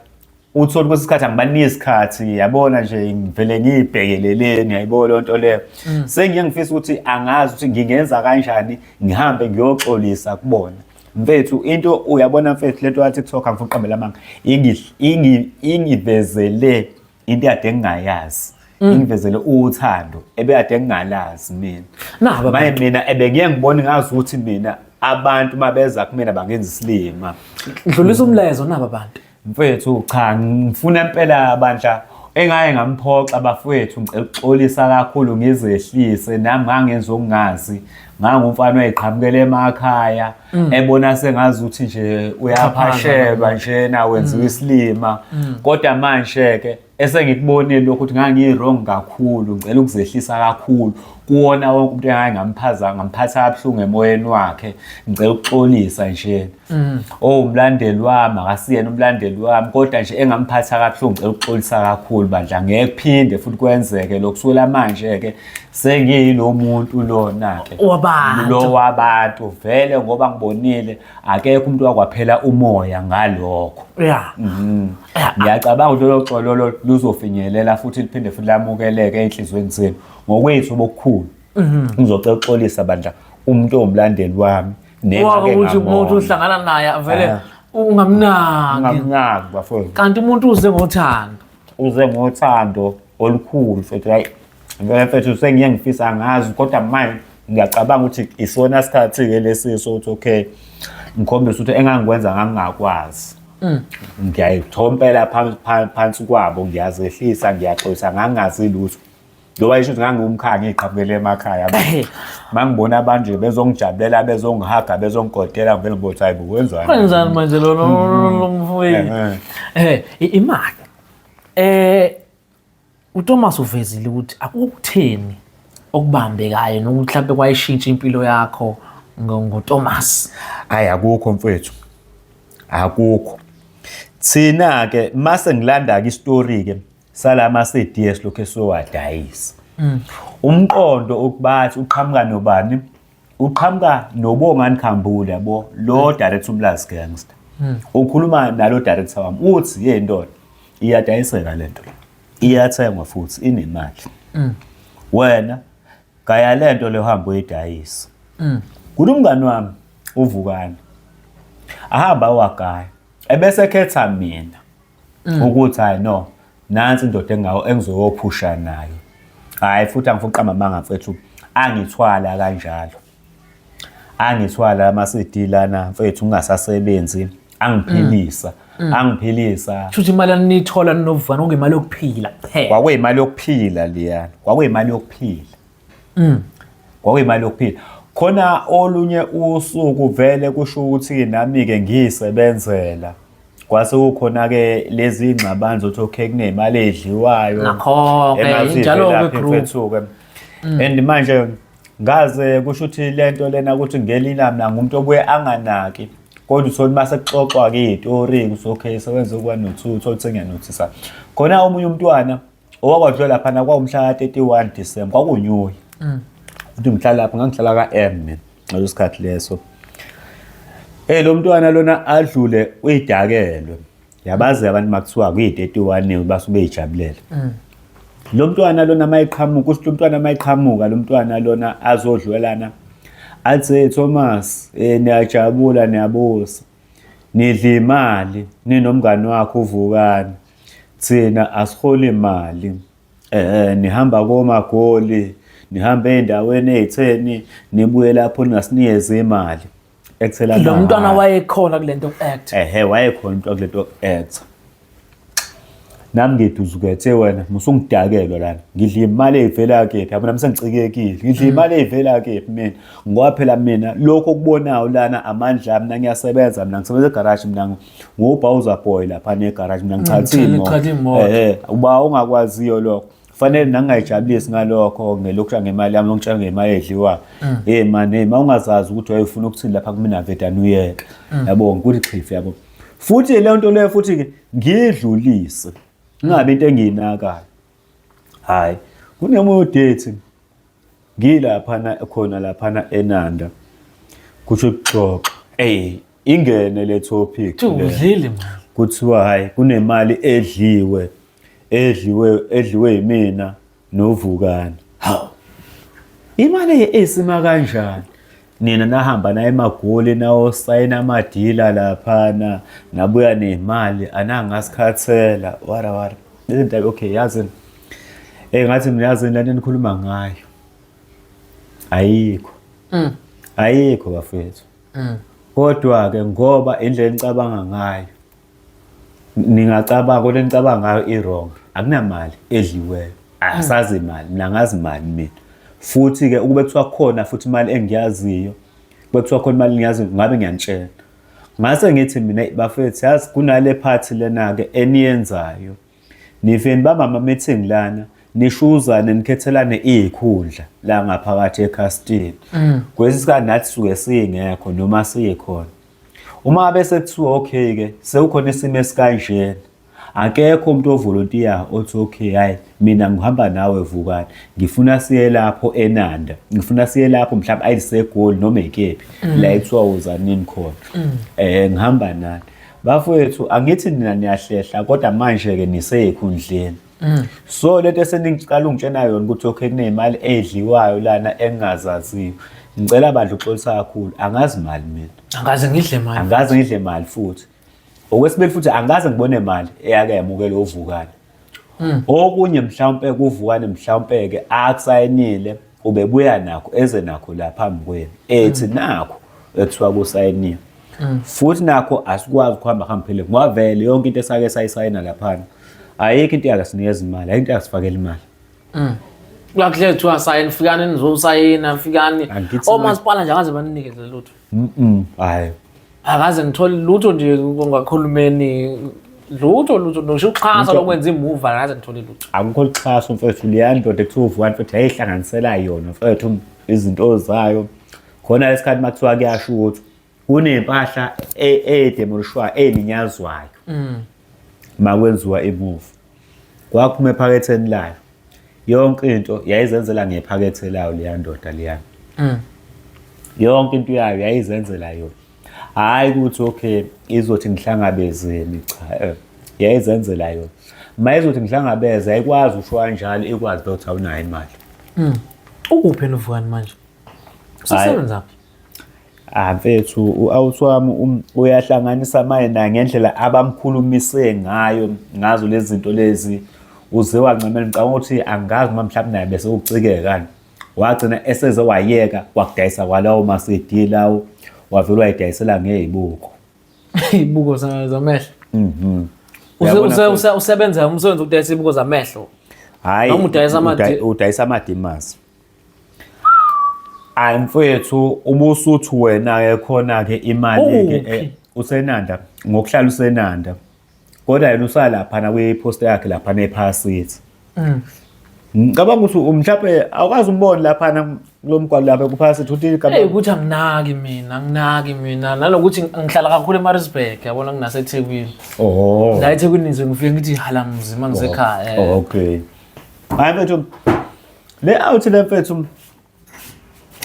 Uthole kwesinye isikhathi angibaniki isikhathi yabona nje ngivele ngiyibhekeleleni yayibona leyo nto leyo. Sengiye ngifisa ukuthi angazi ukuthi ngingenza kanjani ngihambe ngiyoxolisa kubona. Mfethu into uyabona mfethu lento ya TikTok angifuni ukuqambela amanga ingivezele into ekade ngingayazi. Ingivezele uthando ebekade ngingalazi mina. Naba Manje mina ebengiye ngibone ngazi ukuthi mina abantu mabeza kumina bangenza isilima. Dlulisa umlayezo naba abantu. Mfethu cha ngifuna impela bandla engaye ngamphoxa bafowethu ngicela ukuxolisa kakhulu ngizehlise nami ngangenza okungazi ngangumfana owayeqhamukela emakhaya ebona sengazi ukuthi nje uyaphashelwa nje na wenziwa isilima kodwa manje ke esengikubonile lokhu ukuthi ngangi-wrong kakhulu ngicela ukuzehlisa kakhulu kuwona wonke umuntu engake ngamphaza ngamphatha kabuhlungu emoyeni wakhe ngicela ukuxolisa nje oh umlandeli wami akasiyena umlandeli wami kodwa nje engamphatha kabuhlungu ngicela ukuxolisa kakhulu bandla ngeke kuphinde futhi kwenzeke lokhu kusukela manje ke sengiyilo muntu lona ke Wabantu. lo wabantu vele ngoba ngibonile akekho umuntu wakwaphela umoya ngalokho. Yeah. Ngiyacabanga ukuthi lolo xolo lolo luzofinyelela futhi liphinde futhi lamukeleke ey'nhliziyweni zenu ngokwethu bokukhulu. Ngizocela ukuxolisa bandla umuntu owumlandeli wami Wako ukuthi umuntu uhlangana naye avele ungamnaki. Ungamnaki bafowethu. Kanti umuntu uze ngothando. Uze ngothando olukhulu mfethu hayi ngeke mfethu sengiye ngifisa angazi kodwa manje ngiyacabanga ukuthi isona sikhathi-ke lesi sokuthi okay ngikhombise ukuthi engangikwenza ngangingakwazi. Ngiyayithompela phansi kwabo ngiyazehlisa ngiyaxolisa ngangingazi lutho. Njengoba isho ukuthi ngangiwumkhaya ngiqhamukele emakhaya. Mangibona abantu nje bezongijabulela bezongihaga bezongigodela ngivele ngibothi hayi bo wenzani. Wenzani manje lo lo mfowethu? Eh imali. Eh uThomas uvezile ukuthi akukutheni okubambekayo nokuthi mhlawumbe kwayishintsha impilo yakho ngoThomas. Hayi akukho mfowethu. Akukho. Thina ke mase ngilanda ke istory ke Salama CD esilokhu esiyowadayisa. Umqondo ukubathi uqhamuka nobani? Uqhamuka noBongani Khambule yabo, lo director uMlazi Gangster. Ukhuluma nalo director wami uthi, "Hey ndoda, iyadayiseka lento. Iyathengwa futhi inemali. Wena gaya lento le uhambe uyidayisa." Kunomngani wami uVukani. Ahamba wagaya. Ebese khetha mina ukuthi hayi no, nansi indoda engawo engizoyophusha nayo. Hayi futhi angifuni uqamba amanga mfethu, angithwala kanjalo. Angithwala ama CD lana mfethu ngingasasebenzi, angiphilisa, angiphilisa. Shuthi imali anithola ninoVukani okuyimali yokuphila kuphela. Kwakuyimali yokuphila leyana, kwakuyimali yokuphila. Kwakuyimali yokuphila. Khona olunye usuku vele kusho ukuthi nami-ke ngiyisebenzela. Kwase kukhona-ke lezi ngxabano zokuthi okay kunemali edliwayo. Nakho-ke, Engathi injalo-ke ivelaphi group. mfethu-ke. And manje ngaze kusho ukuthi lento lena ukuthi ngelina mina ngumuntu obuye anganaki. Kodwa uthole uma sekuxoxwa-ke iy'tori ukuthi okay sewenze u-one no-two, uthole ukuthi sengiyanothisa. Khona omunye umntwana owakwadlula laphana kwawumhla ka-31 December, kwakunyuyi. Uthi ngihlala lapha, ngangihlala ka-M mina ngaleso sikhathi leso. Lo mntwana lona adlule uyidakelwe. Yabazi abantu makuthiwa kuyi-31 basuke beyijabulela. Lo mntwana lona mayiqhamuka, kusho lo mntwana mayiqhamuka, lo mntwana lona azodlwelana athi, "Hey Thomas, niyajabula niyabusa. Nidla imali ninomngani wakho uVukani. Thina asiholi imali. Nihamba koMagoli, nihamba ey'ndaweni ey'theni, nibuye lapho ningasinikezi imali." Ekuthela Lo mntwana wayekhona kule nto act. Ehe, wayekhona umntwana kule nto act. Nami ngiduzukethe wena, musungidakelwa lana. Ngidla imali eyivela kephi? Yabo nami sengicikekile. Ngidla imali eyivela kephi mina? Ngoba phela mina lokho okubonayo lana amandla ami, mina ngiyasebenza, mina ngisebenza egarage, mina ngubowser boy lapha negarage, mina ngichatha ngichatha imoto. Imoto. Ehe, uba ongakwaziyo lokho. Fanele nangingayijabulisi ngalokho ngelokhu ngemali yami ngitshela ngemali edliwa. Hey man, hey mawungazazi ukuthi wayefuna ukuthini lapha kumina vedana uyeke. Yabo ngikuthi xhifi yabo. Futhi le nto leyo futhi ke ngidlulise. Ingabe into engiyinakayo. Hayi, kunemunye udate ngilaphana khona laphana eNanda. Kusho ukuxoxa. Hey, ingene le topic. Thi le. udlile man. Kuthiwa hayi kunemali edliwe edliwe yimina noVukani. Hawu, imali esima kanjani? Nina nahamba naye eMagoli nawosayina amadila laphana, nabuya nemali anangasikhathela wara wara. Izinto okay yazini. Ngathi mina yazini lento enikhuluma ngayo. Ayikho. Ayikho bafethu. Kodwa ke ngoba indlela enicabanga ngayo ningacabanga kodwa enicabanga ngayo i-wrong. Akunamali edliweyo. Asazi imali, mina ngazi imali mina. Futhi ke ukube kuthiwa khona futhi imali engiyaziyo, kube kuthiwa khona imali engiyaziyo ngabe ngiyanitshela. Ngase ngithi mina bafethu yazi kunale party lena ke eniyenzayo. Nifike nibamba ama meeting lana nishuzane nikhethelane izikhundla la ngaphakathi ekhastini. Kwesinye isikhathi nathi suke singekho noma sikhona. Uma bese kuthiwa okay ke sekukhona isimo esikanjena, akekho umuntu ovolontiya othi okay hayi mina ngihamba nawe Vukani, ngifuna siye lapho eNanda, ngifuna siye lapho mhlawumbe ayiseGoli noma ekephi la ekuthiwa uza nini khona. Ngihamba nani. Bafowethu angithi nina niyahlehla kodwa manje ke niseyikhundleni. So lento eseningicala ungitshena yona ukuthi okay kunemali edliwayo lana engingazaziyo. Ngicela bandla uxolisa kakhulu, angazi mali mina. Angaze ngidle mali. Angaze ngidle mali futhi. Okwesibili futhi angaze ngibone mali eyake yamukela uVukani. Okunye mhlawumbe kuVukani mhlawumbe ke akusayinile ubebuya nakho eze nakho la phambi kwenu. Ethi nakho ekuthiwa kusayiniwe. Futhi nakho asikwazi ukuhamba hambe phele ngoba vele yonke into esake sayisayina laphana. Ayikho into yakasinikeza imali, ayikho into yakasifakela imali. Kuyakuhle kuthiwa sayini, fikani nizosayina, fikani. Angithi Omasipala nje akaze banikeze lutho. Hayi. Akaze ngithole lutho nje ngakahulumeni, lutho lutho ngisho uxhaso lokwenza imuva akaze ngithole lutho. Akukho uxhaso mfethu, leya ndoda ekuthiwa uVukani mfethu yayihlanganisela yona mfethu izinto zayo. Khona lesikhathi makuthiwa kuyasho ukuthi kunempahla edemolishwayo elinyazwayo. Makwenziwa imuva. Kwaphuma ephaketheni layo. Yonke into yayizenzela ngephakethe layo leya ndoda leya. Yonke into yayo yayizenzela yona. Hhayi ukuthi okay izothi ngihlangabezeni cha eh, yayizenzela yona. Ma izothi ngihlangabeze ayikwazi usho kanjalo ikwazi ukuthi awunayo imali. Ukuphi yena uVukani manje? Usesebenza phi? Ah mfethu u-out wami uyahlanganisa manje naye ngendlela abamkhulumise ngayo ngazo lezi zinto lezi uze wancamela ngicabanga ukuthi angazi noma mhlawumbe naye bese ucikeka wagcina eseze wayeka wakudayisa kwalawo ma-CD lawo wavele wayidayisela ngey'buko. Iy'buko zamehlo. Mhm. Usebenza umsebenzi wokudayisa iy'buko zamehlo. Hhayi, Noma udayisa udayisa amadimasi. Hayi mfowethu ubusuthi wena-ke khona-ke imali-ke Ukuphi? usenanda ngokuhlala usenanda kodwa yena usalaphana kwi-post yakhe laphana ephasithi. Ngicabanga ukuthi mhlawumbe awukazi umbone laphana kulo mgwaqo lapha kuphasithi uthi igama Hey ukuthi anginaki mina, anginaki mina. Nanokuthi ngihlala kakhulu eMaritzburg, yabona nginaseThekwini. Oh. La eThekwini nje ngifike ngithi hala mzima ngisekhaya. Oh, okay. Hayi mfethu le out le mfethu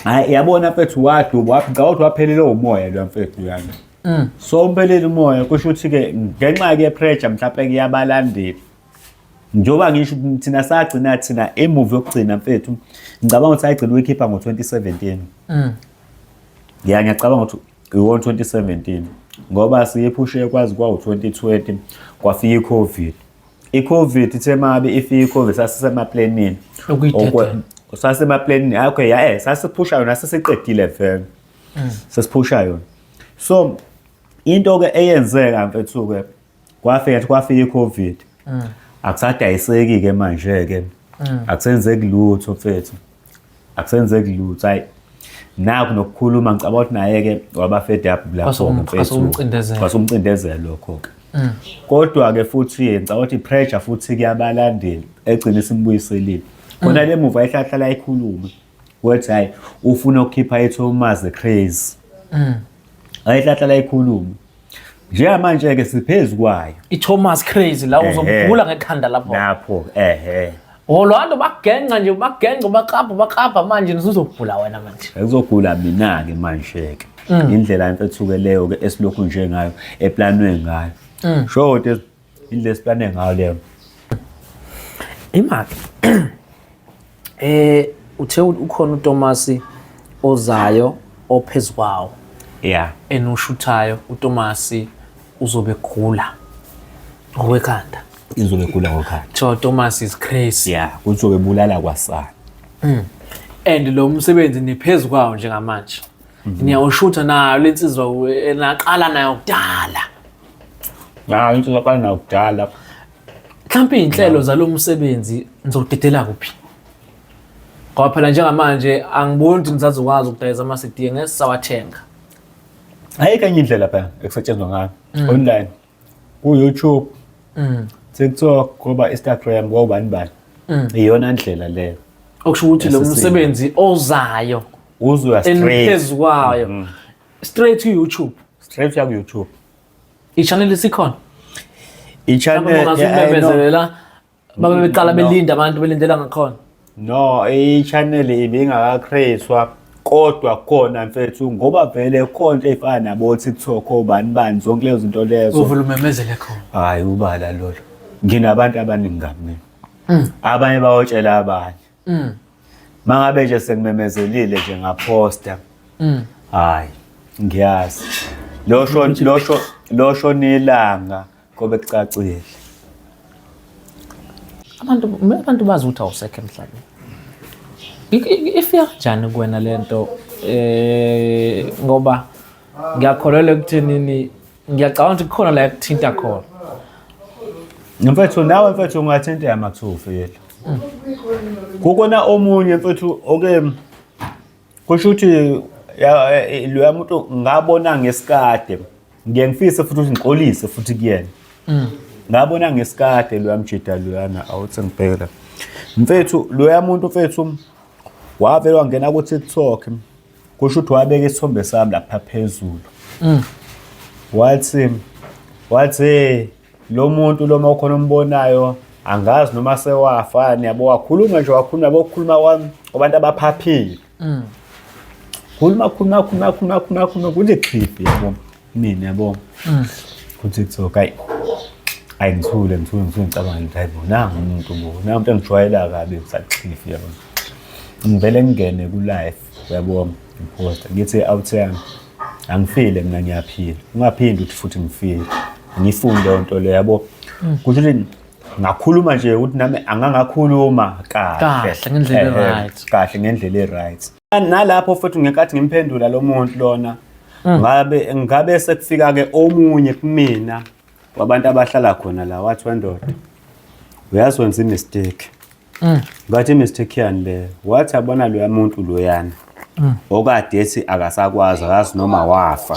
hayi yabona mfethu waduba ngicabanga ukuthi waphelelwe umoya lo mfethu yani. So umphelele umoya kusho ukuthi ke ngenxa ke pressure mhlawumbe kuyabalandeli. Njengoba ngisho thina sagcina thina emuva yokugcina mfethu ngicabanga ukuthi ayigcina ukuyikhipha ngo-2017. Ya ngiyacabanga ukuthi iwona 2017 ngoba siyiphushe kwazi kwawu-2020 kwafika i-COVID. I-COVID ithe mabe ifika i-COVID sasisemaplanini. Ukuyidedela. Sasemaplanini okay ya sasiphusha yona sesiqedile vele. Sesiphusha yona. So into ke eyenzeka mfethu ke kwafika kwafika i-COVID. Akusadayiseki ke manje ke. Akusenzeki lutho mfethu. Akusenzeki lutho hayi. Nakho nokukhuluma ngicabanga ukuthi naye ke waba fed up lapho mfethu. Kwasumcindezela. Kwasumcindezela lokho ke. Kodwa ke futhi ngicabanga ukuthi pressure futhi kuyabalandeli egcina simbuyiselile. Khona le muva ehlahlala ikhuluma. Wathi hayi ufuna ukukhipha iThomas the Crazy. Ayihlahlala ikhuluma. Njengamanje ke siphezu kwayo. iThomas Crazy la uzomgula ngekhanda lapho. Lapho ehe. Oh lo nto bakugenca nje bakugenca baklabha baklabha manje uzogula wena manje. Ekuzogula mina ke manje ke. Indlela mfethu leyo ke esilokhu nje ngayo eplanwe ngayo. Sho ukuthi indlela esiplane ngayo leyo. Imali. Uthe ukhona uThomas ozayo ophezukwawo. Yeah. Enushuthayo uThomas uzobe gula ngokwekhanda. Izobe gula ngokhanda. Kuthiwa Thomas is crazy. Yeah, kuzobe bulala kwasana. And lo msebenzi niphezu kwawo njengamanje. Niyawushutha nayo lensizwa naqala nayo kudala. Ya, insizwa qala nayo kudala. Mhlawumbe iy'nhlelo zalo msebenzi nizodedela kuphi? Ngoba phela njengamanje angiboni ukuthi nisazokwazi ukudayisa ama-CD ngeke sisawathenga. Ayikho enye indlela phela ekusetshenzwa ngayo online. Ku YouTube, TikTok, kuba Instagram, kobani bani. Iyona ndlela leyo. Okusho ukuthi lo msebenzi ozayo Uzoya straight. eniphezu kwayo straight to YouTube. Straight ya ku YouTube. I-channel isikhona. I-channel Ungazumemezelela babe beqala belinda abantu belindela ngakhona. No, i-channel ibingaka-create-wa kodwa khona mfethu ngoba vele khona into ey'fana nabo TikTok obani bani zonke lezo zinto lezo. Uvele umemezele khona. Hhayi ubala lolo. Nginabantu abaningi kabi mina. Abanye bayotshela abanye. Mangabe nje sengimemezelile nje ngaphosta. Hayi, ngiyazi. Losho losho losho nelanga kobe kucacile. Abantu bazi ukuthi awusekho emhlabeni. Ifika kanjani kuwena lento ngoba ngiyakholelwa ekuthenini ngiyacabanga ukuthi kukhona la ekuthinta khona. Mfethu nawe mfethu ungathinteka makuthiwa ufile. Kukona omunye mfethu oke kusho ukuthi loya muntu ngabona ngesikade ngiye ngifise futhi ukuthi ngixolise futhi kuyena. Ngabona ngesikade loya mjida loyana awuthi ngibheke la. Mfethu loya muntu mfethu wavele wangena ku TikTok kusho ukuthi wabeka isithombe sami lapha phezulu. Wathi lo muntu lo mawukhona umbonayo Angazi noma sewafa yabo, wakhuluma nje, wakhuluma yabo, ukukhuluma kwami kwabantu abaphaphile. Khuluma khuluma khuluma khuluma khuluma khuluma, kuthi xhifi yabo mina yabo ku TikTok. Ayi ayi, ngithule ngithule ngithule, ngicabanga ngithi hayi bo, nangu umuntu bo, nangu umuntu engijwayela kabi ngisaxhifi yabo. Ngivele ngingene ku-live uyabo, ngiphosta ngithi out yami, angifile mina, ngiyaphila, ungaphindi uthi futhi ngifile, angifuni leyo nto leyo yabo. Kusho ukuthi ngakhuluma nje ukuthi nami angangakhuluma kahle. Kahle, ngendlela e-right. Kahle ngendlela e-right. Nalapho futhi ngenkathi ngimphendula lo muntu lona, ngabe sekufika ke omunye kumina wabantu abahlala khona la, wathi, "Wendoda, uyazi wenza i-mistake." Ngathi, "I-mistake yani le?" Wathi, "Yabona loya muntu loyana okade ethi akasakwazi, akazi noma wafa."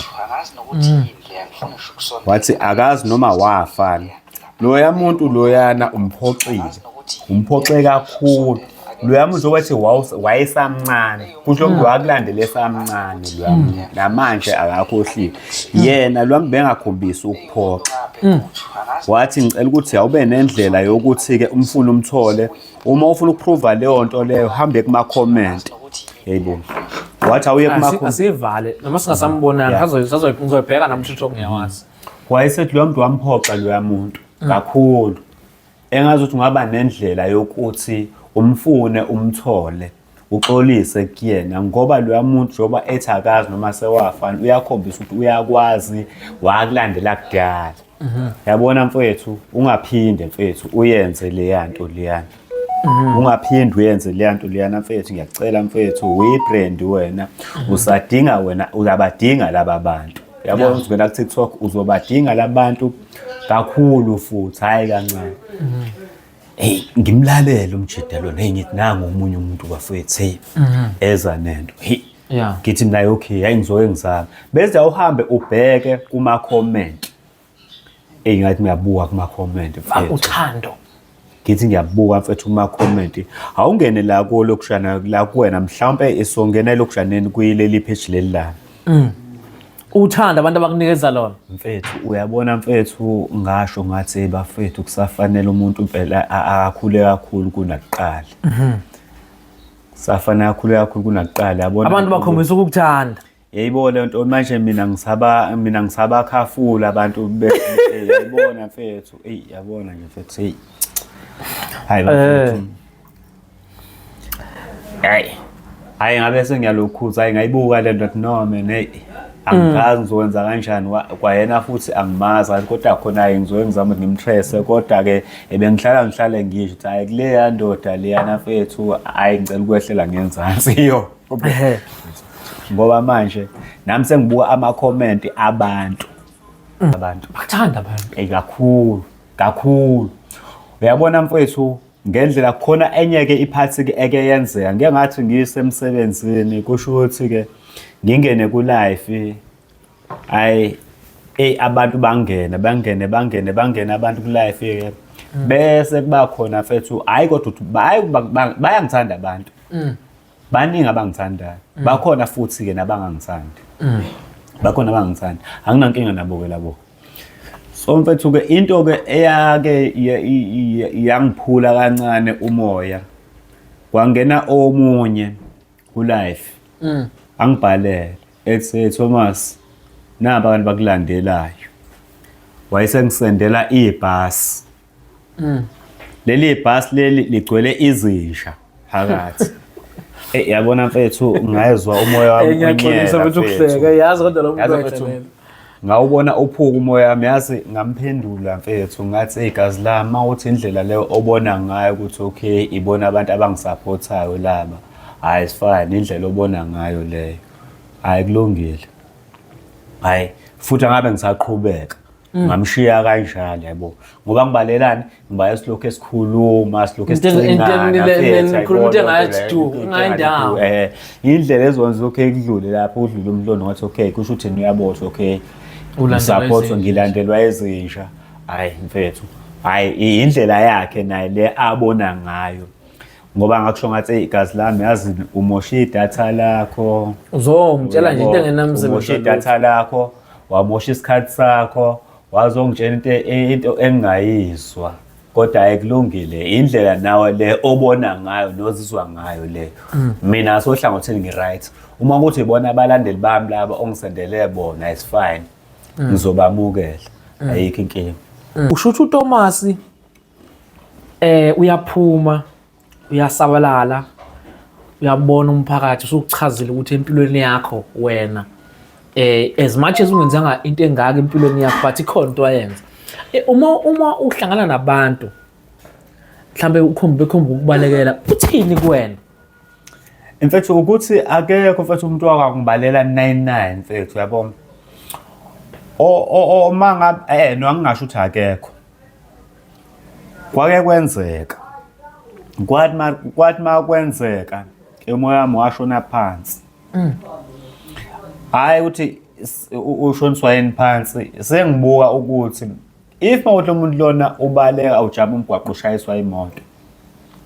Wathi akazi noma wafa loya muntu loyana, umphoxile, umphoxe kakhulu loya muntu okwathi wayesamncane, kusho ukuthi wakulandela esamncane loya muntu, namanje akakhohliwe yena loya muntu, bengakhombisi ukuphoxa. Wathi, "Ngicela ukuthi awube nendlela yokuthi-ke umfune umthole, uma ufuna ukuprova leyo nto leyo, hambe kuma-comment." Yebo, wathi awuye kuma-comment. Asivale noma singasambonanga, ngizoyibheka nami TikTok, ngiyawazi. Wayesethi loya muntu wamphoxa loya muntu kakhulu, engazi ukuthi ungaba nendlela yokuthi umfune umthole, uxolise kuyena, ngoba loya muntu njengoba ethi akazi noma sewafana, uyakhombisa ukuthi uyakwazi, wakulandela kudala. Yabona mfowethu, ungaphinde mfethu uyenze leya nto leyana, ungaphinde uyenze leya nto leyana mfethu, ngiyakucela mfethu, uyi-brand wena, usadinga wena, uyabadinga laba bantu yabo. Uzongena ku-TikTok, uzobadinga labantu kakhulu futhi, hhayi kancane. Hey, ngimlalele umjida lona, hey, ngithi nangu omunye umuntu bafowethu, hey, eza nento, hey. Ngithi mina, okay, hayi, ngizoke ngizame, bese uhambe ubheke kuma-comment. Eyi, ngathi ngiyabuka kuma-comment mfethu. Uthando. Ngithi ngiyabuka mfethu kuma-comment, awungene la kolokushana la kuwena, mhlawumpe isongena elokushaneni kuyileli page leli la. Uthando abantu abakunikeza lona. Mfethu, uyabona mfethu, ngasho ngathi bafethu kusafanele umuntu impela akhule kakhulu kunakuqala, kusafanele akhule kakhulu kunakuqala, yabona. Abantu bakhombisa ukukuthanda. Yayibona le nto manje, mina ngisabakhafula abantu yayibona mfethu, eyi, yabona nje mfethu, hey, hayi bafethu, hayi hayi, ngabe sengiyalokhuza, hayi, ngayibuka le nto, no man, hey, angazi ngizokwenza kanjani, kwayena futhi angimazi kanti, kodwa khona-ke ngizoke ngizame ukuthi ngimtrese, kodwa-ke bengihlala ngihlale ngisho ukuthi hhayi, kuleya ndoda leyana mfethu, hhayi, ngicela ukwehlela ngenzansi yo, ngoba manje nami sengibuka ama-comment abantu, abantu Bakuthanda abantu. Ey, kakhulu kakhulu, uyabona mfethu, ngendlela khona enye-ke iphathi-ke eke yenzeka, ngike ngathi ngisemsebenzini, kusho ukuthi-ke ngingene ku-live, hayi, eyi, abantu bangene bangene bangene bangene abantu ku-live-ke, bese kuba khona mfethu, hhayi kodwa uthi hhayi, bayangithanda abantu, baningi abangithandayo, bakhona futhi-ke nabangangithandi, bakhona abangithandi, anginankinga nabo-ke labo. So mfethu-ke, into-ke eyake yangiphula kancane umoya, kwangena omunye ku-live, angibhalele ethi, "Hey Thomas, naba abantu bakulandelayo." Wayesengisendela ibhasi, leli bhasi leli ligcwele izinja phakathi. Eh, yabona mfethu, ngayezwa umoya wami Ngiyaxolisa unyela, mfethu mfethu. ukuhleka, yazi, kodwa lo muntu Yazi mfethu, uyajabula. ngawubona uphuka umoya wami, yazi, ngamphendula mfethu ngathi, "Igazi lami, uma uthi indlela leyo obona ngayo ukuthi okay, ibona abantu abangisaphothayo laba, hhayi, sifane indlela obona ngayo leyo, hhayi, kulungile." Hhayi futhi angabe ngisaqhubeka, ngamshiya kanjalo yabo, ngoba ngibalelani, ngibaye silokhu esikhuluma, silokhu esicingana, mfethu, Nikhuluma into ayibona engathi leyo, du, into ungayi engathi ndawo. du, indlela ezokwenza okay, kudlule lapho, kudlule umlondo, ngathi okay, kusho ukuthi uyabotha, okay. Ulandelwa Support izinja. Ngilandelwa ezinja, hayi mfethu, hayi, indlela yakhe naye le abona ngayo, ngoba ngakusho ngathi, "Eyi, igazi lami, yazi umoshe idatha lakho." Uzongitshela nje into Uyabo, engenamsebenzi. umoshe idatha lakho, wamosha isikhathi sakho, wazongitshela into engingayizwa. Kodwa ayikulungile indlela nawe le obona ngayo nozizwa ngayo le. Mina sohlangothini ngi-right. Uma kuthi ibona abalandeli bami laba ongisendele bona is fine. Ngizobamukela. Ayikho inkinga. Usho ukuthi uThomas uyaphuma uyasabalala uyabona umphakathi usukuchazile ukuthi empilweni yakho wena as much as ungenzanga into engaka empilweni yakho but ikhona into ayenza. Uma uhlangana nabantu mhlambe ukhombe bekhomba ukubalekela uthini kuwena? Mfethu ukuthi akekho mfethu umuntu wakangibalela 99 mfethu uyabona. O o uma ngabe no angingasho ukuthi akekho. Kwake kwenzeka. Kwathi ma kwenzeka umoya wami washona phansi. Hayi ukuthi ushoniswa yini phansi sengibuka ukuthi if mawuthi umuntu lona ubaleka ujama umgwaqo ushayiswa imoto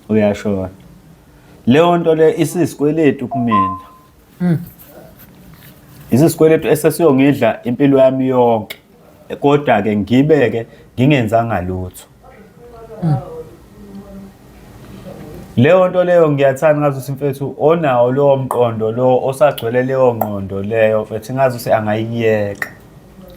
uyashona. Leyo nto le isisikweletu kumina. Isisikweletu esesiyongidla impilo yami yonke. Kodwa ke ngibeke ngingenzanga lutho. Leyo nto leyo ngiyathanda ngazi ukuthi mfethu onawo lowo mqondo lo osagcwele leyo ngqondo leyo mfethu ngazi ukuthi angayiyeka.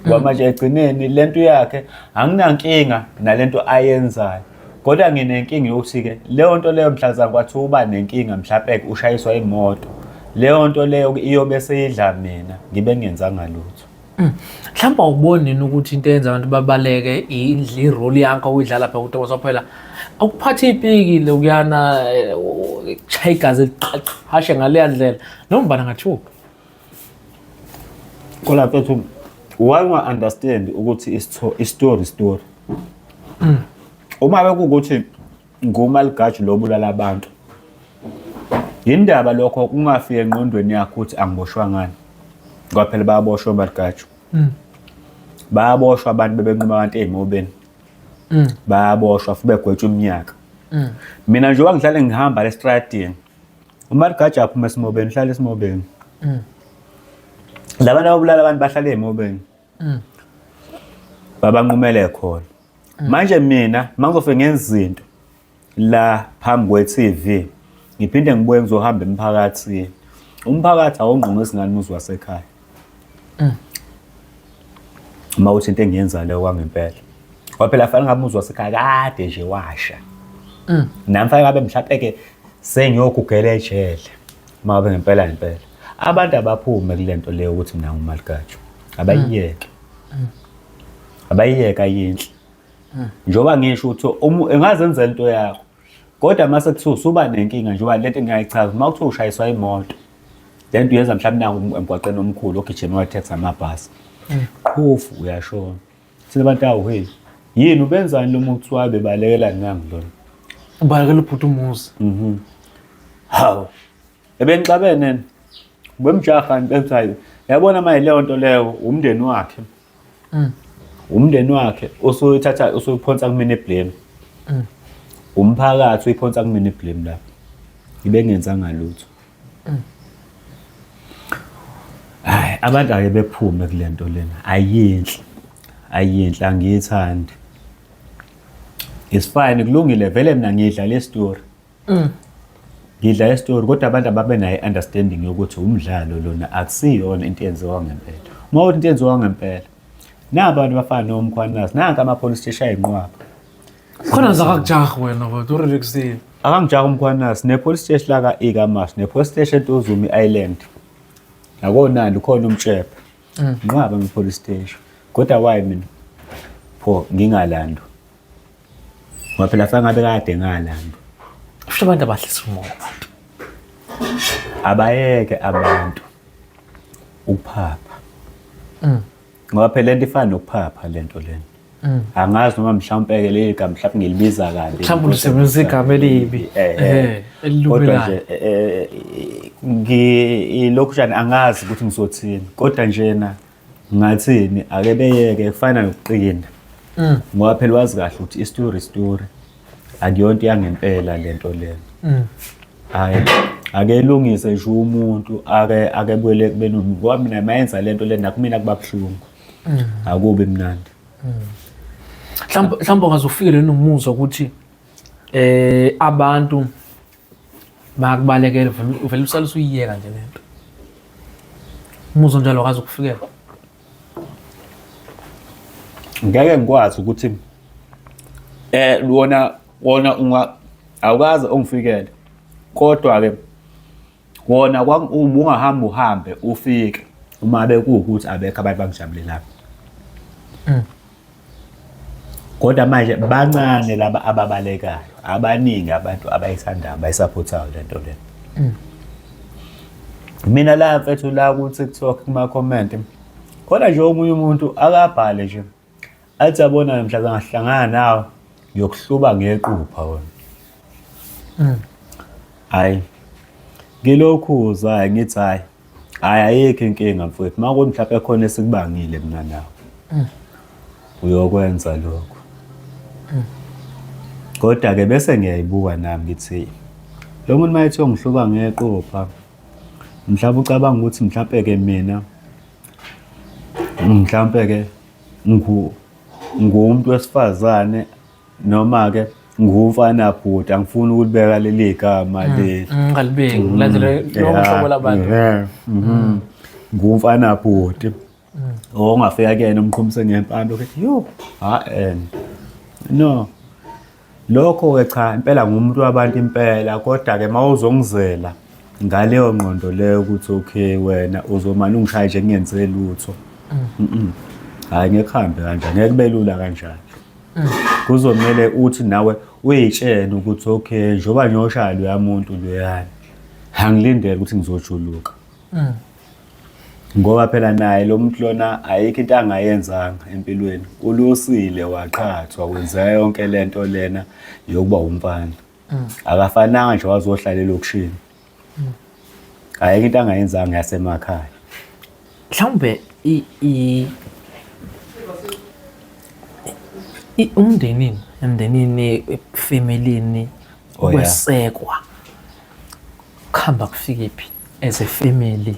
Ngoba manje egcineni lento yakhe anginankinga nalento ayenzayo. Kodwa nginenkinga yokuthi-ke leyo nto leyo mhlazana kwathiwa uba nenkinga mhlampe ushayiswa imoto. Leyo nto leyo iyobe seyidla mina ngibe ngingenzanga lutho. Mhlawumbe awuboni yini ukuthi into eyenza abantu babaleke i-role yakho oyidlala phela kuThomas phela akuphatha ipiki lokuyana kushaya igazi liqhashe ngaleya ndlela noma ubani angathuka. Kodwa mfethu why unga-understand ukuthi i-story story. Uma bekuwukuthi nguMaligaju lo obulala abantu. Yindaba lokho kungafiki engqondweni yakho ukuthi angiboshwa ngani. Ngoba phela bayaboshwa oMaligaju. Bayaboshwa abantu bebenquma abantu ey'mobeni. Bayaboshwa futhi begwetshwa iminyaka. Mina njengoba ngihlale ngihamba lesitradini uMaligaju aphuma esimobeni uhlala esimobeni. Labantu ababulala abantu bahlala ey'mobeni. Babanqumele khona. Manje mina mangizofike ngenza izinto la phambi kwe-TV ngiphinde ngibuye ngizohamba emphakathini. Umphakathi awungqongqisi ngani umuzi wasekhaya. Uma uthi into engiyenzayo leyo kwangempela. Ngoba phela fanele ngabe umuzi wasekhaya kade nje washa. Nami fanele ngabe mhlampe-ke sengiyogugela ejele. Uma ngabe ngempela ngempela. Abantu abaphume kule nto leyo ukuthi mina nguMaligaju. Abayiyeke. Abayiyeke ayinhle. Njengoba ngisho ukuthi engazenzela into yakho. Kodwa mase kuthiwa usuba nenkinga njengoba lento engingayichaza uma kuthiwa ushayiswa imoto. Le nto uyenza mhlawumbe nangu emgwaqeni omkhulu ogijima wa-taxi amabhasi. Qhufu uyashona. Thina abantu awu hey yini ubenzani lo muntu kuthiwa bebalekela nangu lona. Ubalekela ubhuti umuzi. Hawu. Ebenixabene ubemjaha ethi hayi yabona manje leyo nto leyo umndeni wakhe. Umndeni wakhe usuyithatha usuyiphonsa kumina iblame. Umphakathi uyiphonsa kumina iblame lapho. Ngibe ngenzanga lutho. Hayi abantu ake bephume kule nto lena ayinhle. Ayinhle angiyithandi. It's fine kulungile vele mina ngidla le story. Ngidla le story kodwa abantu ababe nayo understanding yokuthi umdlalo lona akusiyona into eyenziwa ngempela. Uma uthi into eyenziwa ngempela naba abantu bafana noMkhwanazi nanka ama police station ayinqwaba. Khona zakakujaha wena kodwa urelaxile. Akangijaha uMkhwanazi ne police station la ka Ikamas ne police station eNtuzuma Island. Nakonandi khona umtshephe. Nqwaba ama police station. Kodwa why mina pho ngingalandwa? Ngoba phela fanele ngabe kade ngalandwa. Kusho abantu abahlisa umoya abantu. Abayeke abantu ukuphapha. Ngoba phela lento ifana nokuphapha lento lena. Angazi noma mhlawumpe ke leli gama mhlawumbe ngilibiza kabi. Mhlawumbe ulisebenzisa igama elibi. Kodwa nje ngilokhu njani angazi ukuthi ngizothini. Kodwa njena ngathini ake beyeke kufana nokuqina. Ngoba phela wazi kahle ukuthi i-story story akuyonto yangempela lento lena. Hayi ake elungise nje umuntu ake buyele kubeni ngoba mina mayenza lento lena nakumina kuba buhlungu. Akubi mnandi. Mhlawumbe ungaze ufikele nomuzwa ukuthi abantu bayakubalekela, uvele usale usuyiyeka nje lento. Umuzwa njalo akaze ukufikela. Ngeke ngikwazi ukuthi wona unga awukaze ungifikele, kodwa ke wona ubungahamba uhambe ufike uma bekuwukuthi abekho abantu bangijabulelayo. Kodwa manje bancane laba ababalekayo, abaningi abantu abayithandayo abayisaphothayo lento le. Mina la mfethu la ku-TikTok kuma-comment khona nje omunye umuntu akabhale nje athi yabona mhla ngahlangana nawe ngiyokuhluba ngequpha wena. Hhayi ngilokhu uzayo ngithi hhayi hhayi ayikho inkinga mfowethu, uma kuthi mhlawumpe khona esikubangile mina nawe uyokwenza lokho. Kodwa-ke bese ngiyayibuka nami ngithi lo muntu uma ethi uyongihluba ngequpha mhlawumbe ucabanga ukuthi mhlampe-ke mina mhlampe-ke ngumuntu wesifazane noma-ke ngumfana bhuti, angifuni ukulibeka leli gama leli. Ungalibeki, ulandele lonke uhlobo labantu. Ngumfana bhuti. Ongafika kuyena umqhumise ngempampe uthi yo ha no. Lokho-ke cha impela ngumuntu wabantu impela, kodwa-ke uma uzongizela ngaleyo ngqondo leyo ukuthi okay wena uzomane ungishaye nje ngingenze lutho. Hhayi ngeke kuhambe kanjani, ngeke kube lula kanjalo. Kuzomele uthi nawe uyitshene ukuthi okay njengoba ngiyoshaya loya muntu loyana, angilindele ukuthi ngizojuluka. Ngoba phela naye lo muntu lona ayikho into angayenzanga empilweni, ulusile waqhathwa kwenzeka yonke lento lena yokuba umfana. Akafananga nje wazohlala elokishini. Ayikho into angayenzanga yasemakhaya. Mhlawumbe umndenini, emndenini, efemelini, Oh, yeah. ukwesekwa kuhamba kufike phi as a family?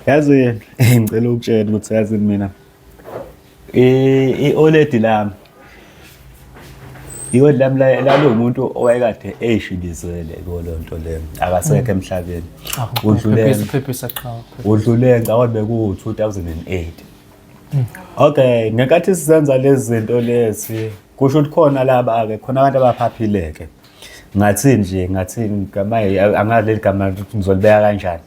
Yazi ngicela ukutshela ukuthi yazi mina i-oledi lami i-oledi lami lalo umuntu owayekade eyishibizele kulo nto leyo, akasekho emhlabeni. Udlule Phephisa qhawe. Udlule ngicabanga beku-2008. Okay, ngenkathi sizenza lezi zinto lezi kusho ukuthi khona laba-ke khona abantu abaphaphile-ke. Ngathi nje ngathi ngama angazi leli gama ngizolibeka kanjani.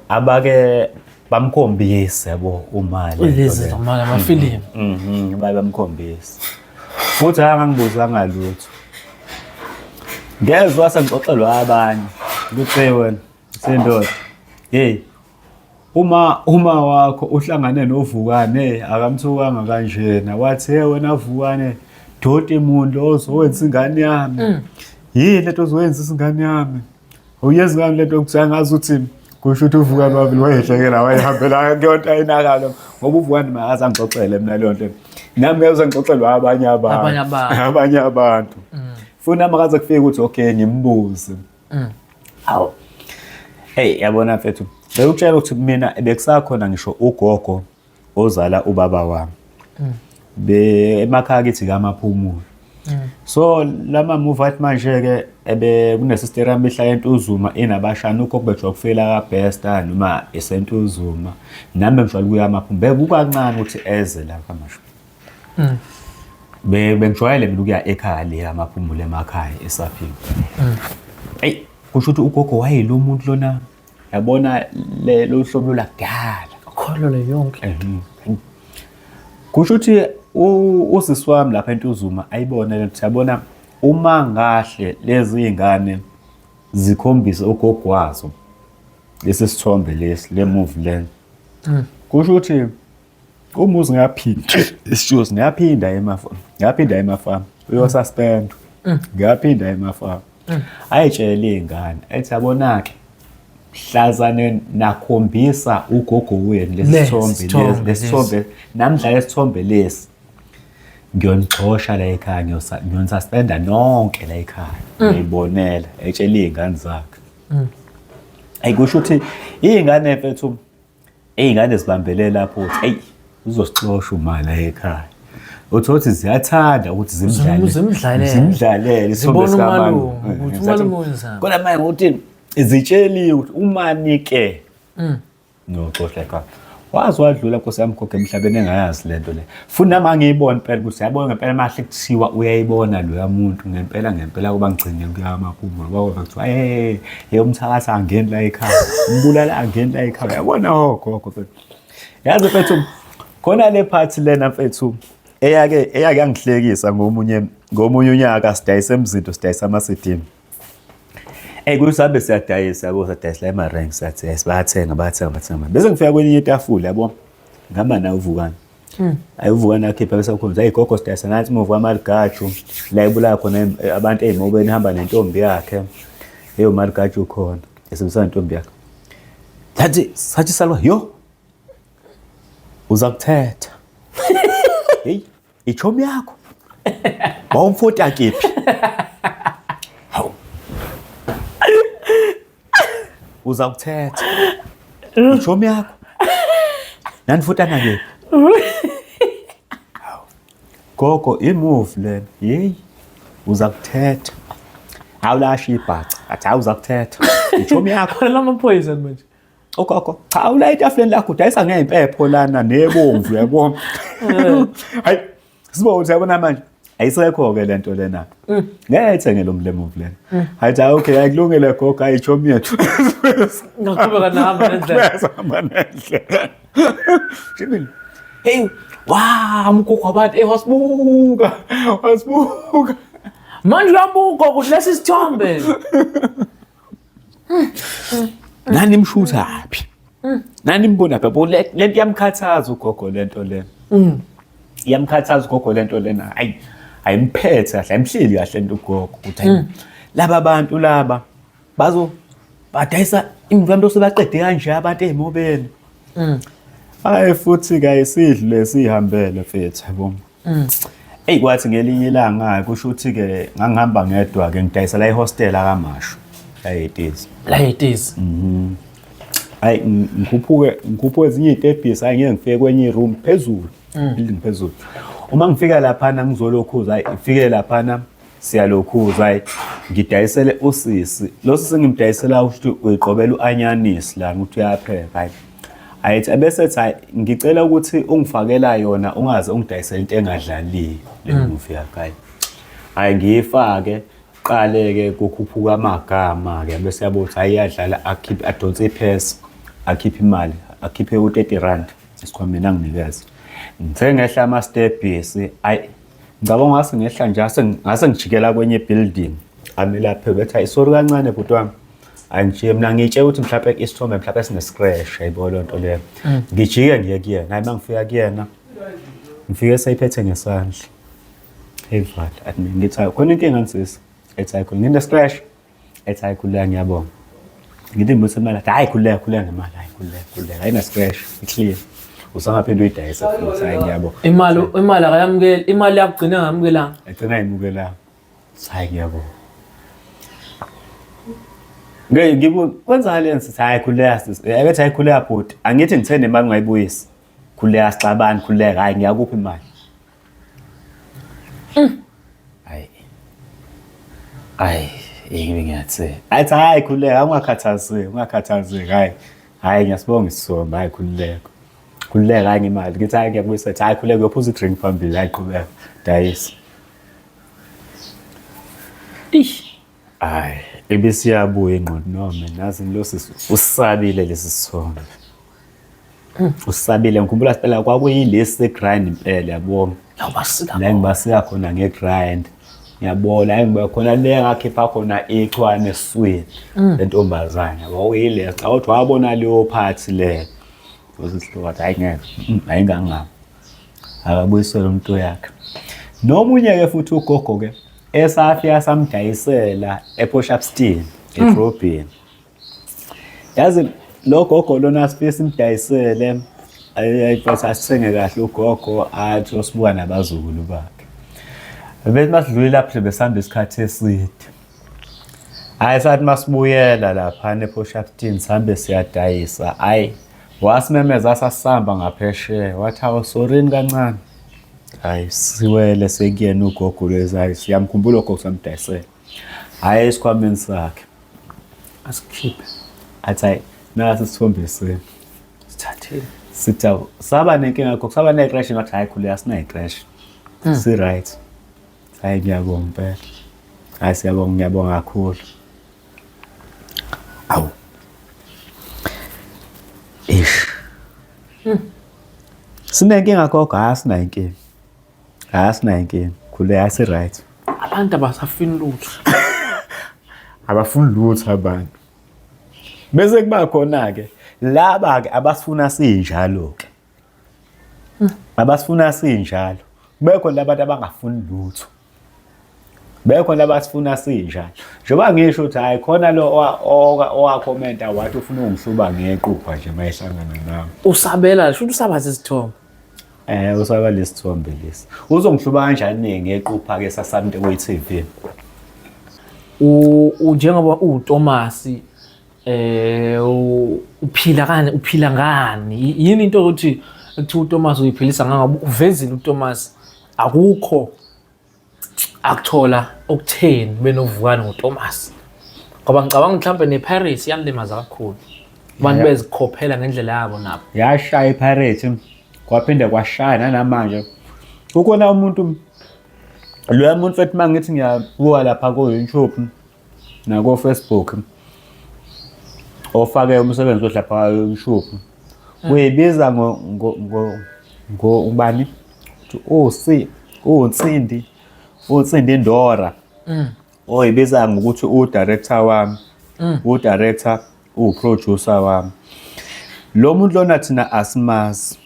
Abake bamkhombise yabo uma le nto Lezi le. zomali amafilimu. Baye bamkhombise. Futhi angangibuzanga lutho. Ngezwa sengixoxelwa abanye ukuthi hey wena sendoda. Hey uma wakho uhlangane noVukane akamthukanga kanjena wathi hey wena Vukane doti muntu ozowenza ingane yami. Yini lento ozowenza ingane yami? Uyenza ngani lento ukuthi angazi ukuthi kusho ukuthi uVukane wavele wayehlekela wayehambela kuyonto ayinakalo ngoba uVukane makaze angixoxele mina leyo nto. Nami ngeke ngixoxelwa abanye abantu. Abanye abantu. Abanye abantu. Funa makaze kufike ukuthi okay ngimbuze. Hawu. Hey yabona mfethu, bekutshela ukuthi mina bekusakhona ngisho ugogo ozala ubaba wami. Be emakhaya kithi kaMaphumulo. So lama move athi manje ke ebe kunesister yami ehlala eNtuzuma enabashana ugogo bejwa kufela kaBesta noma eseNtuzuma. Nami bengijwayele ukuya amaphumulo. Bekukancane ukuthi eze la kaMashu. Bengijwayele mina ukuya ekhaya le amaphumulo emakhaya esaphila. Eyi kusho ukuthi ugogo wayelo muntu lona yabona lo hlobo lakudala. Ukholole yonke. Kusho ukuthi usisi wami lapha eNtuzuma ayibone le nto, yabona uma ngahle lezi iy'ngane zikhombise ugogo wazo lesi sithombe lesi le movie le. Kusho ukuthi umuzi ngiyaphinda isishuzi ngiyaphinda emafamu ngiyaphinda emafamu uyosuspend ngiyaphinda emafamu ayitshele iy'ngane ethi yabona-ke mhlazane nakhombisa ugogo wenu lesi Lesi sithombe sithombe lesi lesithombe namdlala lesithombe lesi ngiyonixosha la ekhaya ngiyonisuspenda nonke la ekhaya ngiyibonela etshela iy'ngane zakhe. Ayi kusho ukuthi iy'ngane mfethu iy'ngane zibambele lapho ukuthi eyi uzosixosha uma la ekhaya. Uthola ukuthi ziyathanda ukuthi zimdlalele. Zimdlalele. Zimdlalele isithombe Zibona sikaMalume. umalume, ukuthi umalume wenzani. Kodwa manje ukuthi zitsheliwe ukuthi umani ke noxoxa ekhaya. Waze wadlula Nkosi yami gogo emhlabeni engayazi lento le. Futhi nami angiyiboni impela ukuthi yabona ngempela mahle kuthiwa uyayibona loya muntu ngempela ngempela kuba ngigcine kuyamaphumulo kwakho kuthiwa hey hey umthakathi angeni la ekhaya. Umbulala angeni la ekhaya. Yabona oh gogo mfethu. Yazi mfethu khona le part lena mfethu eyake yangihlekisa ngomunye unyaka sidayisa emzinto sidayisa ama CD. Ey kusabe siyadayisa yabo sadayisa la ema-rank sathi yes bayathenga bayathenga bayathenga. Bese ngifika kwelinye itafula yabo. Ngihamba naye uVukani. Ayi uVukani akhipha bese ukhona hayi gogo sidayisa nathi muva kwamaligaju la ibulala khona abantu ey'mobeni ihamba nentombi yakhe. Hey umaligaju ukhona esebenzisa nentombi yakhe. Sathi sathi salwa yo uza kuthetha. Hey ichomi yakho. Wawumfota kephi? Hawu. Uza kuthetha. Ichomi yakho. Nanifotana kephi? Hawu. Gogo imove lena. Hey. Uza kuthetha. Awulasha ibhaca. Athi hawu uza kuthetha. Ichomi yakho. Lamaphoyisa manje. Ogogo, cha ula etafuleni lakho udayisa ngey'mpepho lana nebomvu yabo. Hayi, sibonge ukuthi yabona manje ayisekho-ke le nto lena. Ngeke ithenge lo mlemuvu lena. Hayi hayi okay, ayikulungile gogo, hayi chomi yethu. Ngaqhubeka nahamba nendlela. Sihamba nendlela. Shibili. Hey, wa umgogo wabantu eh wasibuka. Wasibuka. Manje uyabuka ukuthi lesi sithombe. Nani mshutha phi? Nani mbona phi? Yabo lento iyamkhathaza ugogo lento lena. Iyamkhathaza ugogo lento lena. Hayi ayimphethe kahle, ayimhleli kahle lento ugogo ukuthi hayi laba bantu laba bazo badayisa imvambi osebaqede kanje abantu ey'mobeni. Hayi futhi ke ayisidlule sihambele mfethu yabo. Eyi kwathi ngelinye ilanga kusho ukuthi ke ngangihamba ngedwa ke ngidayisa la ehostela kaMashu. Ayetezi. La yetezi. Hayi ngikhuphuke ezinye iy'tebhisi hayi ngeke ngifike kwenye i-room phezulu. Building phezulu. Uma ngifika laphana ngizolokhuza hayi ngifike laphana siyalokhuza hayi ngidayisele usisi. Lo sisi engimdayisela ukuthi uyiqobela u-anyanisi lana ukuthi uyapheka hayi. Ayithi ebese ethi hayi ngicela ukuthi ungifakela yona ungaze ungidayisele into engadlaliyo le movie yakho hayi. Hayi ngiyifake qale-ke kukhuphuka amagama-ke bese yabo ukuthi hayi iyadlala akhiphe adonse iphesi akhiphe imali akhiphe u-30 rand esikhwameni anginikeze. Ngithe ngehla amastebhisi ayi ngicabanga ngase ngehla nje ngase ngijikela kwenye building ame lapha bethi hayi sorry kancane bhuti wami. Angijike mina ngitshe ukuthi mhlawumbe isithombe mhlawumbe sine-scratch ayibo loo nto leyo. Ngijike ngiye kuyena hayi uma ngifika kuyena ngifike seyiphethe ngesandla. Eyivala athi mina ngithi hayi khona inkinga nsisi ethi hayi khona ngine-scratch ethi hayi khululeka ngiyabonga. Ngithi ngibuyise imali athi hayi khululeka khululeka ngemali hayi khululeka khululeka ayina-scratch i-clear. Usangaphinde uyidayise futhi hayi ngiyabonga. Imali akayamukeli, imali yakugcina engamukelanga. Agcina ayimukelanga. Hayi ngiyabonga. Ngeke ngibu kwenzakale sithi hayi khululeka sisi. Akethi hayi khululeka bhuti. Angithi ngithe nemali ungayibuyisi. Khululeka sixabani khululeka hayi ngiyakupha imali. Hayi. Hayi, yimi ngiyathi. Athi hayi khululeka ungakhathazeki, ungakhathazeki hayi. Hayi ngiyasibonga isithombe hayi khululeka. Khululeka hayi ngemali. Ngithi hayi ngiyakubuyisa athi hayi khululeka uyophuza i-drink phambili hayi qhubeka. Dayisa. Ish. Hayi, ebesiyabuya ingqondo no mina nazi lo sisi usabile lesi sithombe. Usabile ngikhumbula phela kwakuyilesi se-grind impela yabo. Awubasika. La engibasika khona nge-grind. Ngiyabona la engibuya khona le ngakhipha khona ichwane esiswini lentombazane. Kwakuyile cha uthi wabona leyo part le. Usihluka wathi hayi ngeke, ayingangami. Akabuyisele umuntu yakhe. Nomunye ke futhi ugogo ke esafika samdayisela ePort Shepstone edrobheni. Yazi lo gogo lona sifike simdayisele ayi asithenge kahle ugogo athi osibuka nabazukulu bakhe. Bethi masidlule lapho besihamba isikhathi eside. Hayi sathi masibuyela lapha ePort Shepstone sihambe siyadayisa. Hayi wasimemeza sasihamba ngaphesheya wathi awu sorini kancane. Hayi siwele sekuyena ugogo lezi, hayi siyamkhumbula ugogo samdayisela. Hhayi esikhwameni sakhe. Asikhiphe. Athi hayi nasi isithombe senu. Sithatheni. Sithi awu saba nenkinga gogo, saba ne-crash ngathi hhayi khuleka asinayi-crash. Si-right. Hhayi ngiyabonga impela. Hhayi siyabonga ngiyabonga kakhulu. Awu. Ish. Sinenkinga gogo, hhayi asinayo inkinga. Hhayi asinayo inkinga. Khuleka hhayi si-right. Abantu abasafuni lutho. Abafuni lutho abantu. Bese kuba khona-ke laba-ke abasifuna sinjalo-ke. Abasifuna sinjalo. Kube khona labantu abangafuni lutho. Bekho labasifuna sinjalo. Njengoba ngisho ukuthi hayi khona lo owakhomenta wathi ufuna ungihluba ngequpha nje mayehlangana nami. Usabela shuthi usaba isithombe. Eh usaba lesithombe lesi. Uzongihluba kanjani ngequpha ke sasante kwi TV. U njengoba uThomas eh uphila kani uphila ngani yini into ukuthi kuthiwa uThomas uyiphilisa ngangaba uvezile uThomas akukho akuthola okutheni benovukani ngoThomas ngoba ngicabanga mhlawumbe nePirates iyamlimaza kakhulu abantu bezikhophela ngendlela yabo nabo yashaya iPirates kwaphinde kwashaya nanamanje kukhona umuntu loya muntu fethi uma ngithi ngiyabuka lapha ko-YouTube nako-Facebook ofake umsebenzi odlapha ka-YouTube uyibiza ngo ubani usi uNsindi uNsindi Ndora oyibiza ngokuthi u-director wami u-director uwu-producer wami lo muntu lona thina asimazi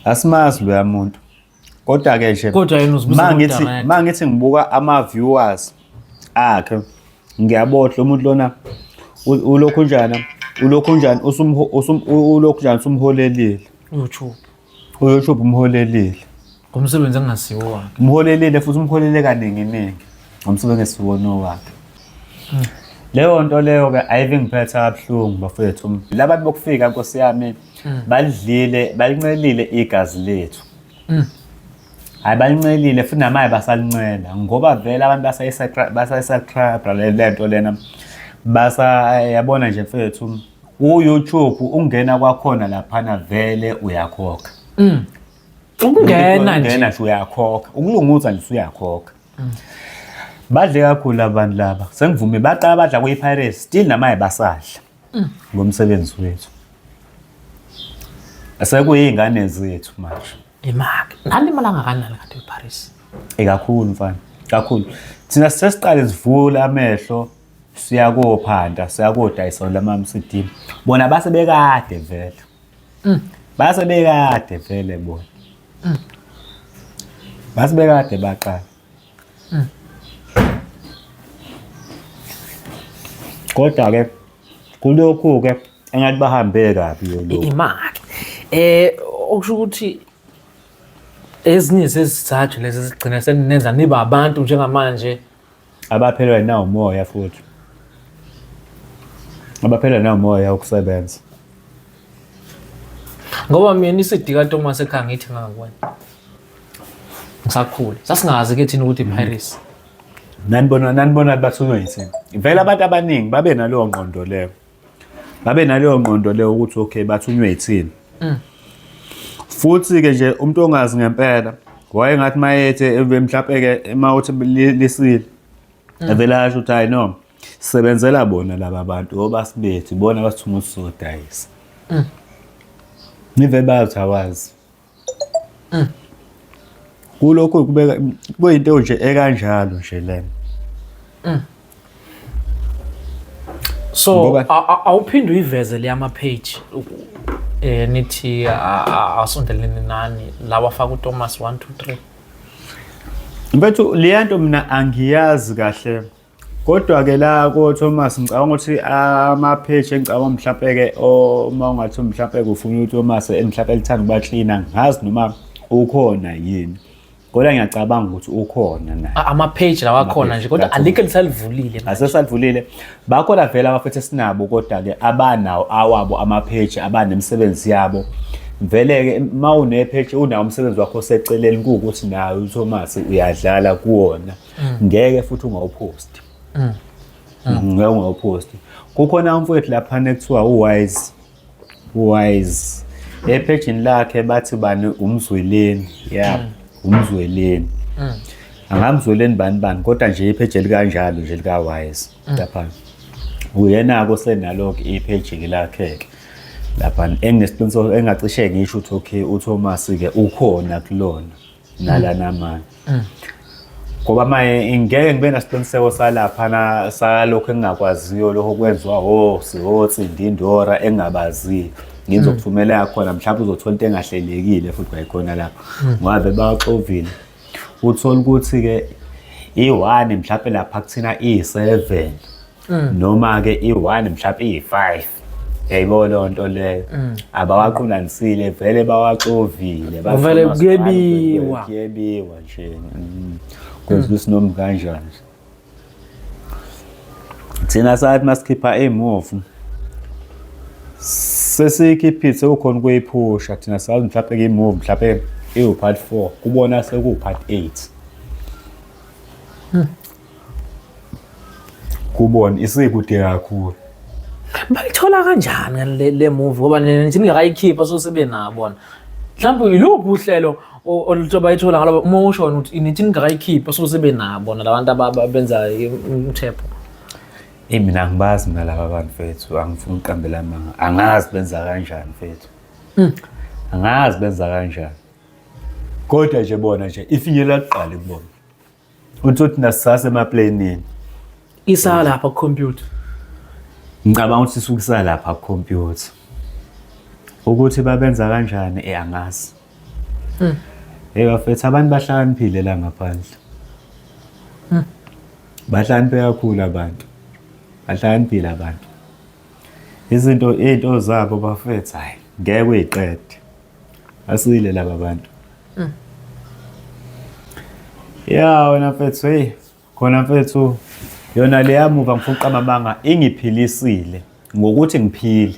asimazi loya muntu kodwa ke nje Kodwa yena uzibiza mangithi ngo-director. mangithi ngibuka ama viewers akhe ngiyabodla umuntu lona ulokhu njana ulokhu njani ulokhu njani usumholelile YouTube uYouTube umholelile ngomsebenzi engasiwo wakhe umholelile futhi umholele kaningi ningi ngomsebenzi esiwona wakhe leyo nto leyo ke ayive ngiphetha kabuhlungu bafethu labantu bokufika nkosi yami balidlile balincelile igazi lethu hayi balincelile futhi namaye basalincela ngoba vele abantu basayisubscribe le nto lena basa yabona nje mfethu u-YouTube ungena kwakhona laphana vele uyakhokha Ukungena nje. Ungena nje uyakhokha ukulunguza nje usuyakhokha badle kakhulu abantu laba sengivume baqala badla kwi-Pirates still namaye basadla ngomsebenzi wethu sekuyiy'ngane zethu manje Imaki. Nalimala kangakanani kade eParis? Kakhulu mfana kakhulu thina sesiqale sivula amehlo siya kophanda siya kodayisa lama-CD bona base bekade vele base bekade vele bona base bekade baqala kodwa ke kulokhu ke engathi bahambe kabi lokhu Imali. Okusho ukuthi ezinye zezizathu lezi zigcina seninenza niba abantu njengamanje abaphelelwa nawo umoya futhi abaphelelwa nawo umoya wokusebenza ngoba mina iCD kaThomas ekhaya ngithi ngakwena ngisakhula sasingazi ke thina ukuthi iPiracy nanibona nanibona bathunywa yithini vele abantu abaningi babe naleyo ngqondo leyo babe naleyo ngqondo leyo ukuthi okay bathunywe yithini futhi ke nje umuntu ongazi ngempela wayengathi mayethe mhlawumbe ke mawuthi lisile evele asho ukuthi hayi no sisebenzela bona laba bantu obasibethi bona basithuma ukuthi sodayisa nive bathi awazi Kulokhu kubeka kuyinto nje ekanjalo nje lena. So Ngoba- awuphinde uyiveze le ama page nithi asondelene nani lawa afaka uThomas 1 2 3. Mfethu leya nto mina angiyazi kahle. Kodwa ke la ko Thomas ngicabanga ukuthi ama page engicabanga mhlampe ke uma ungathi mhlampe ufuna uThomas mhlampe elithanda ukuba clean angazi noma ukhona yini. Kodwa ngiyacabanga ukuthi ukhona naye. Ama page lawa akhona nje kodwa alikho elisalivulile manje. Asesalivulile. Bakhona vele abafethu esinabo kodwa ke abanawo awabo ama page abanemisebenzi yabo. Vele-ke uma unepheji unawo umsebenzi wakho oseceleni kuwukuthi nayo uThomas uyadlala kuwona ngeke futhi ungawuphosti. Ngeke ungawuphosti. Kukhona umfowethu laphana ekuthiwa uWise Wise ephejini lakhe bathi bani umzweleni ya umzweleni angamzweleni bani bani kodwa nje ipheji elikanjalo nje lika Wise lapha uyena-ke osenalo-ke ipheji-ke lakhe-ke lapha enginesiqiniseko engacishe ngisho ukuthi okay uThomas-ke ukhona kulona nalana manje ngoba maye ngeke ngibe nasiqiniseko salaphana salokho engingakwaziyo lokho kwenziwa hotsindindora engingabaziyo ngizokuthumela yakhona mhlawumbe uzothola into engahlelekile futhi kwayikhona lapho ngoba bebaxovile uthola ukuthi-ke i-one mhlawumbe lapha kuthina iyi-seven noma-ke i-one mhlawumbe iyi-five yayibona leyo nto leyo abawaqundanisile vele bawaxovile Vele kuyebiwa. kuyebiwa nje kwenza ukuthi noma kanjani nje thina sathi masikhipha iy'muvu sesiyikhiphile sekukhona ukuyiphusha thina sazi mhlawumbe ke-move mhlawumbe iwu-part 4 kubona sekuwu-part 8 kubona isikude kakhulu. Bayithola kanjani le, le movie ngoba nina nithi ningakayikhipha so sebe nabo bona. Mhlawumbe yiluphi uhlelo olutho bayithola ngalobo uma usho wena ukuthi nithi ningakayikhipha so sebe nabo bona labantu abenza umthepho. Eyi mina angibazi mina laba bantu mfethu, angifuni ukuqambela amanga. Angazi benza kanjani mfethu. Angazi benza kanjani. Kodwa nje bona nje ifinyelela kuqala kubona. Uthi thina sisase emaplanini. Isa lapha ku-computer. Ngicabanga ukuthi isuke isalapha ku-computer. Ukuthi babenza kanjani eh angazi. Hey bafethu abantu bahlakaniphile la ngaphandle. Bahlakaniphe kakhulu abantu. Bahlakaniphile abantu. Izinto izinto zabo bafethu hayi ngeke uyiqede. Asile laba bantu. Ya wena mfethu hey khona mfethu yona le yamuva ngifuna uqamba amanga ingiphilisile ngokuthi ngiphile.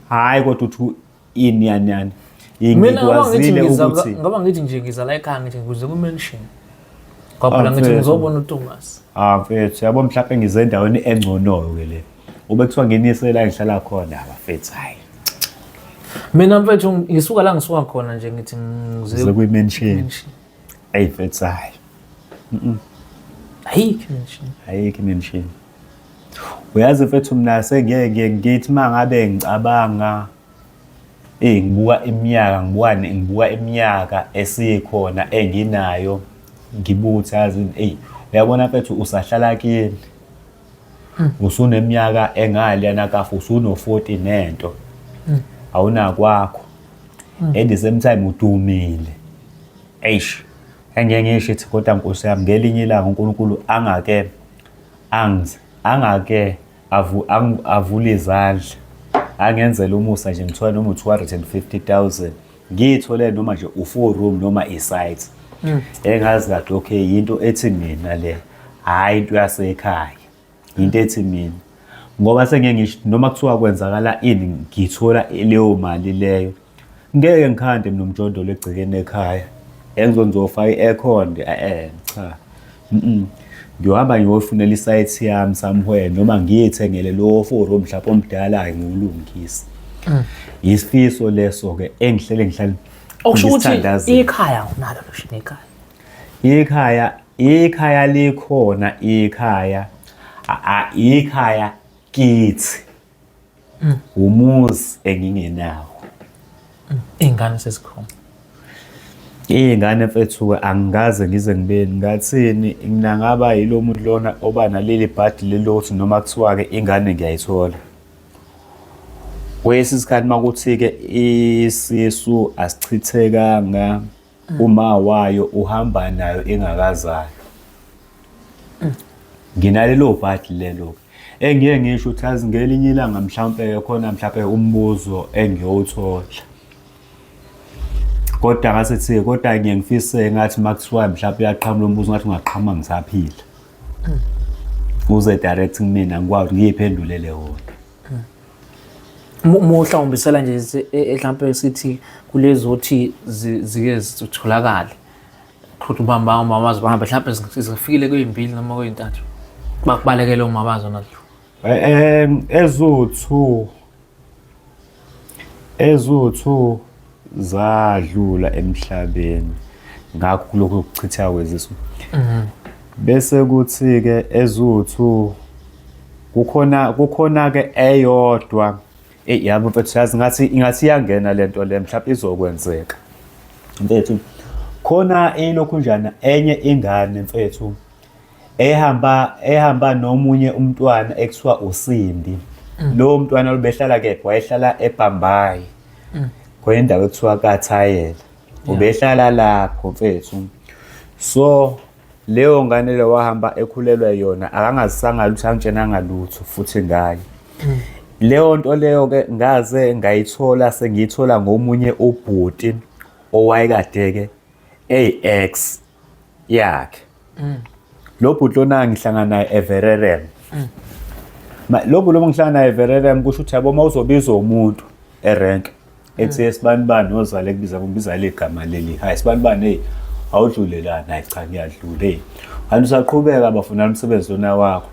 Hayi kodwa uthi ini yani yani. Mina ngoba ngithi Ngikwazile ngiza ukuthi ngoba ngithi nje ngiza la ekhaya ngithi ngize ku-mansion. Ngoba phela ngithi Mfethu. ngizobona uThomas. Ah mfethu yabo mhlawumbe ngize endaweni engcono ke le. Ube kuthiwa nginise la ngihlala khona abafethu hayi. Mina mfethu ngisuka la ngisuka khona nje ngithi ngize Ngize kwi-mansion. mansion. Eyi mfethu hayi. Ayikho mansion. Ayikho i-mansion. Uyazi mfethu mina sengiyeke ngiye ngithi uma ngabe ngicabanga eh ngibuka iminyaka ngibuka ngibuka iminyaka esikhona enginayo ngibuka ukuthi yazi eyi uyabona mfethu usahlala kini usuneminyaka engaliyana kafu usuno-40 nento awunakwakho at the same time udumile eish engeke ngisho ithi kodwa nkosi yami ngelinye ilanga uNkulunkulu angake angize angake avule izandla angenzele umusa nje ngithola noma u-250 000 ngiyithole noma nje u-four room noma i-site engazi kahle okay yinto ethi mina le hhayi into yasekhaya into ethi mina ngoba sengeke ngisho noma kuthiwa kwenzakala ini ngithola leyo mali leyo ngeke ngikhande mina umjondolo egcekeni ekhaya engizongizofaka i-aircon eh cha ngiyohamba ngiyofunela isayithi yami somewhere noma ngiyithengele lowo four room mhlawumbe omdala ngiwulungise isifiso leso-ke engihlele ngihlale Okusho ukuthi ngisithandazela. ikhaya unalo loshini ekhaya. Ikhaya, ikhaya likhona ikhaya. Ikhaya kithi. Umuzi engingenawo. Iy'ngane sezikhona. Iy'ngane mfethu-ke angikaze ngize ngibe ngathini mina ngaba yilo muntu lona oba naleli bhadi leli lokuthi noma kuthiwa-ke ingane ngiyayithola. Kwesinye isikhathi uma kuthi-ke isisu asichithekanga uma wayo uhamba nayo ingakazalwa. Nginalelo bhadi lelo engiye ngisho ukuthi azi ngelinye ilanga mhlawumpe khona mhlawumpe umbuzo engiyowuthola. Kodwa ngase kodwa ngiye ngifise ngathi uma kuthiwa mhlawumpe uyaqhamuka lo mbuzo ngathi ungaqhamuka ngisaphila. Uze direct kumina ngikwazi ngiyiphendulele wona. Muhlawumbisela nje mhlampe sithi kulezothi zike zitholakale futhi ubamba umama bahambe mhlampe zifikile kweyimbili noma kweyintathu bakubalekele uma bazo nazo. Eziwu-two eziwu-two zadlula emhlabeni ngakho kulokhu kuchitha kwezisu. Bese kuthi-ke eziwu-two kukhona-ke eyodwa. Eyi yabo mfethu, yazi ngathi ingathi iyangena le nto le, mhlawumbe izokwenzeka mfethu. Khona ilokhunjana enye ingane mfethu ehamba nomunye umntwana ekuthiwa uSindi. Lowo mntwana ubehlala kephi? Wayehlala eBhambayi. Khona indawo ekuthiwa kaThayela. Ubehlala lapho mfethu. So leyo ngane le wahamba ekhulelwa yona, akangazisanga lutho, angitshenanga lutho futhi ngayo. Leyo nto leyo ke ngaze ngayithola sengiyithola ngomunye ubhuti owayekade-ke eyi-ex yakhe. Lo bhuti lona ngihlangana naye eVererem. Lo bhuti lo ngihlangana naye eVererem, kusho ukuthi yabo uma uzobiza umuntu erenk ethi esibanibani ozale kubiza kumbiza le gama leli, hayi sibanibani, hey awudlule lana, hayi cha ngiyadlula, hey kanti usaqhubeka bafuna umsebenzi lona wakho.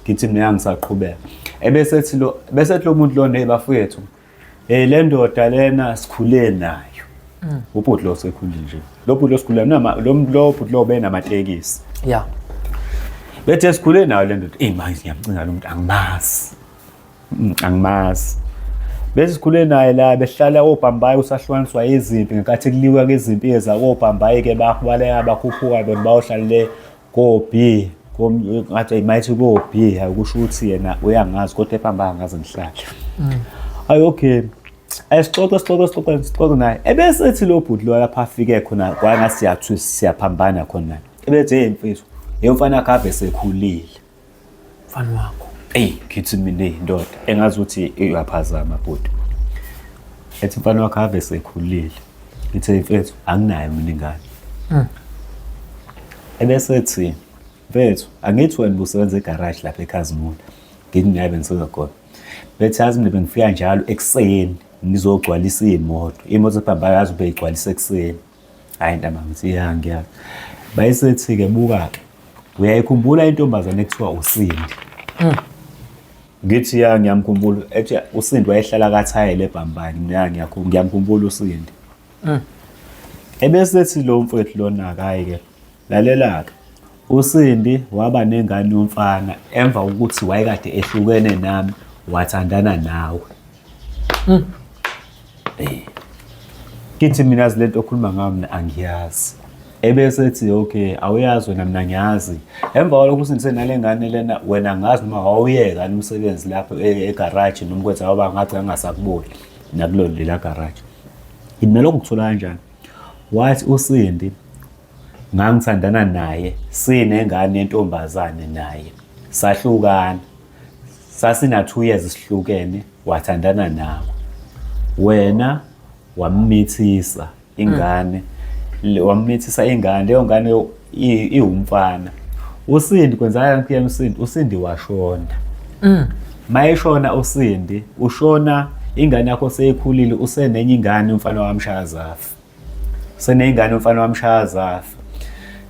Ngithi mina ngisaqhubeka. Ebese ethi lo bese ethi lo muntu lona, hey bafowethu, hey le ndoda lena sikhule nayo. Ubhuti lo sekhulile nje, lo bhuti lo sikhule nama lo bhuti lo benamatekisi. Bethe sikhule nayo le ndoda. Eyi manje ngiyamcinga lo muntu, angimazi. Angimazi. Bese sikhule naye la behlala koBhambayi, usahlukaniswa izimpi ngenkathi kuliwa ke izimpi zakobhambayi ke, babaleka bakhuphuka bona bayohlala le ko-B, ngathi mayithi ko-B, hayi kusho ukuthi yena uyangazi kodwa eBhambayi angaze ngihlale. Hayi okay, ayisixoxe sixoxe sixoxe sixoxe naye. Ebese ethi lo bhuti lo lapha afike khona kwangathi siyathu siyaphambana khona, ebethi hey mfethu, hey mfana wakho ave sekhulile. Mfana wakho. Eyi ngithi mina ndoda engazi ukuthi uyaphazama bhuti. Ethi mfana wakho ave sekhulile. Ngithe mfethu anginayo mina ingane. Ebese ethi mfethu angithi wena ubusebenza egaraji lapha eKhazimula. Ngithi mina bengisebenza khona. Bethi yazi mina bengifika njalo ekuseni ngizogcwalisa iy'moto. Iy'moto zebhambayo yazi ubeyigcwalisa ekuseni. Hhayi ntaba ngithi ya ngiyazi. Bayisethi-ke buka-ke uyayikhumbula intombazane ekuthiwa uSindi? Ngithi ya ngiyamkhumbula. Ethi uSindi wayehlala kaThayela eBhambani. Mina ngiyamkhumbula uSindi. Ebese ethi lo mfowethu lona hhayi-ke lalela-ke, uSindi waba nengane yomfana emva kokuthi wayekade ehlukene nami wathandana nawe. Ngithi mina yazi lento okhuluma ngayo mina angiyazi. Ebese ethi okay awuyazi wena, mina ngiyazi. Emva kwalokho usindise nale ngane lena, wena angazi noma wawuyeka yini umsebenzi lapho egaraji noma kwenza waba ngathi angasakuboni nakulo lela garaji. Ngithi mina lokhu kuthola kanjani? Wathi uSindi ngangithandana naye sinengane yentombazane naye, sahlukana sasina 2 years sihlukene, wathandana nawe wena wammithisa ingane, wammithisa ingane, leyo ngane iwumfana. uSindi kwenzakala kuyena uSindi, uSindi washona. Mayeshona uSindi, ushona ingane yakho seyikhulile, usenenye ingane umfana wamshaya zafa. Seneyingane umfana wamshaya zafa.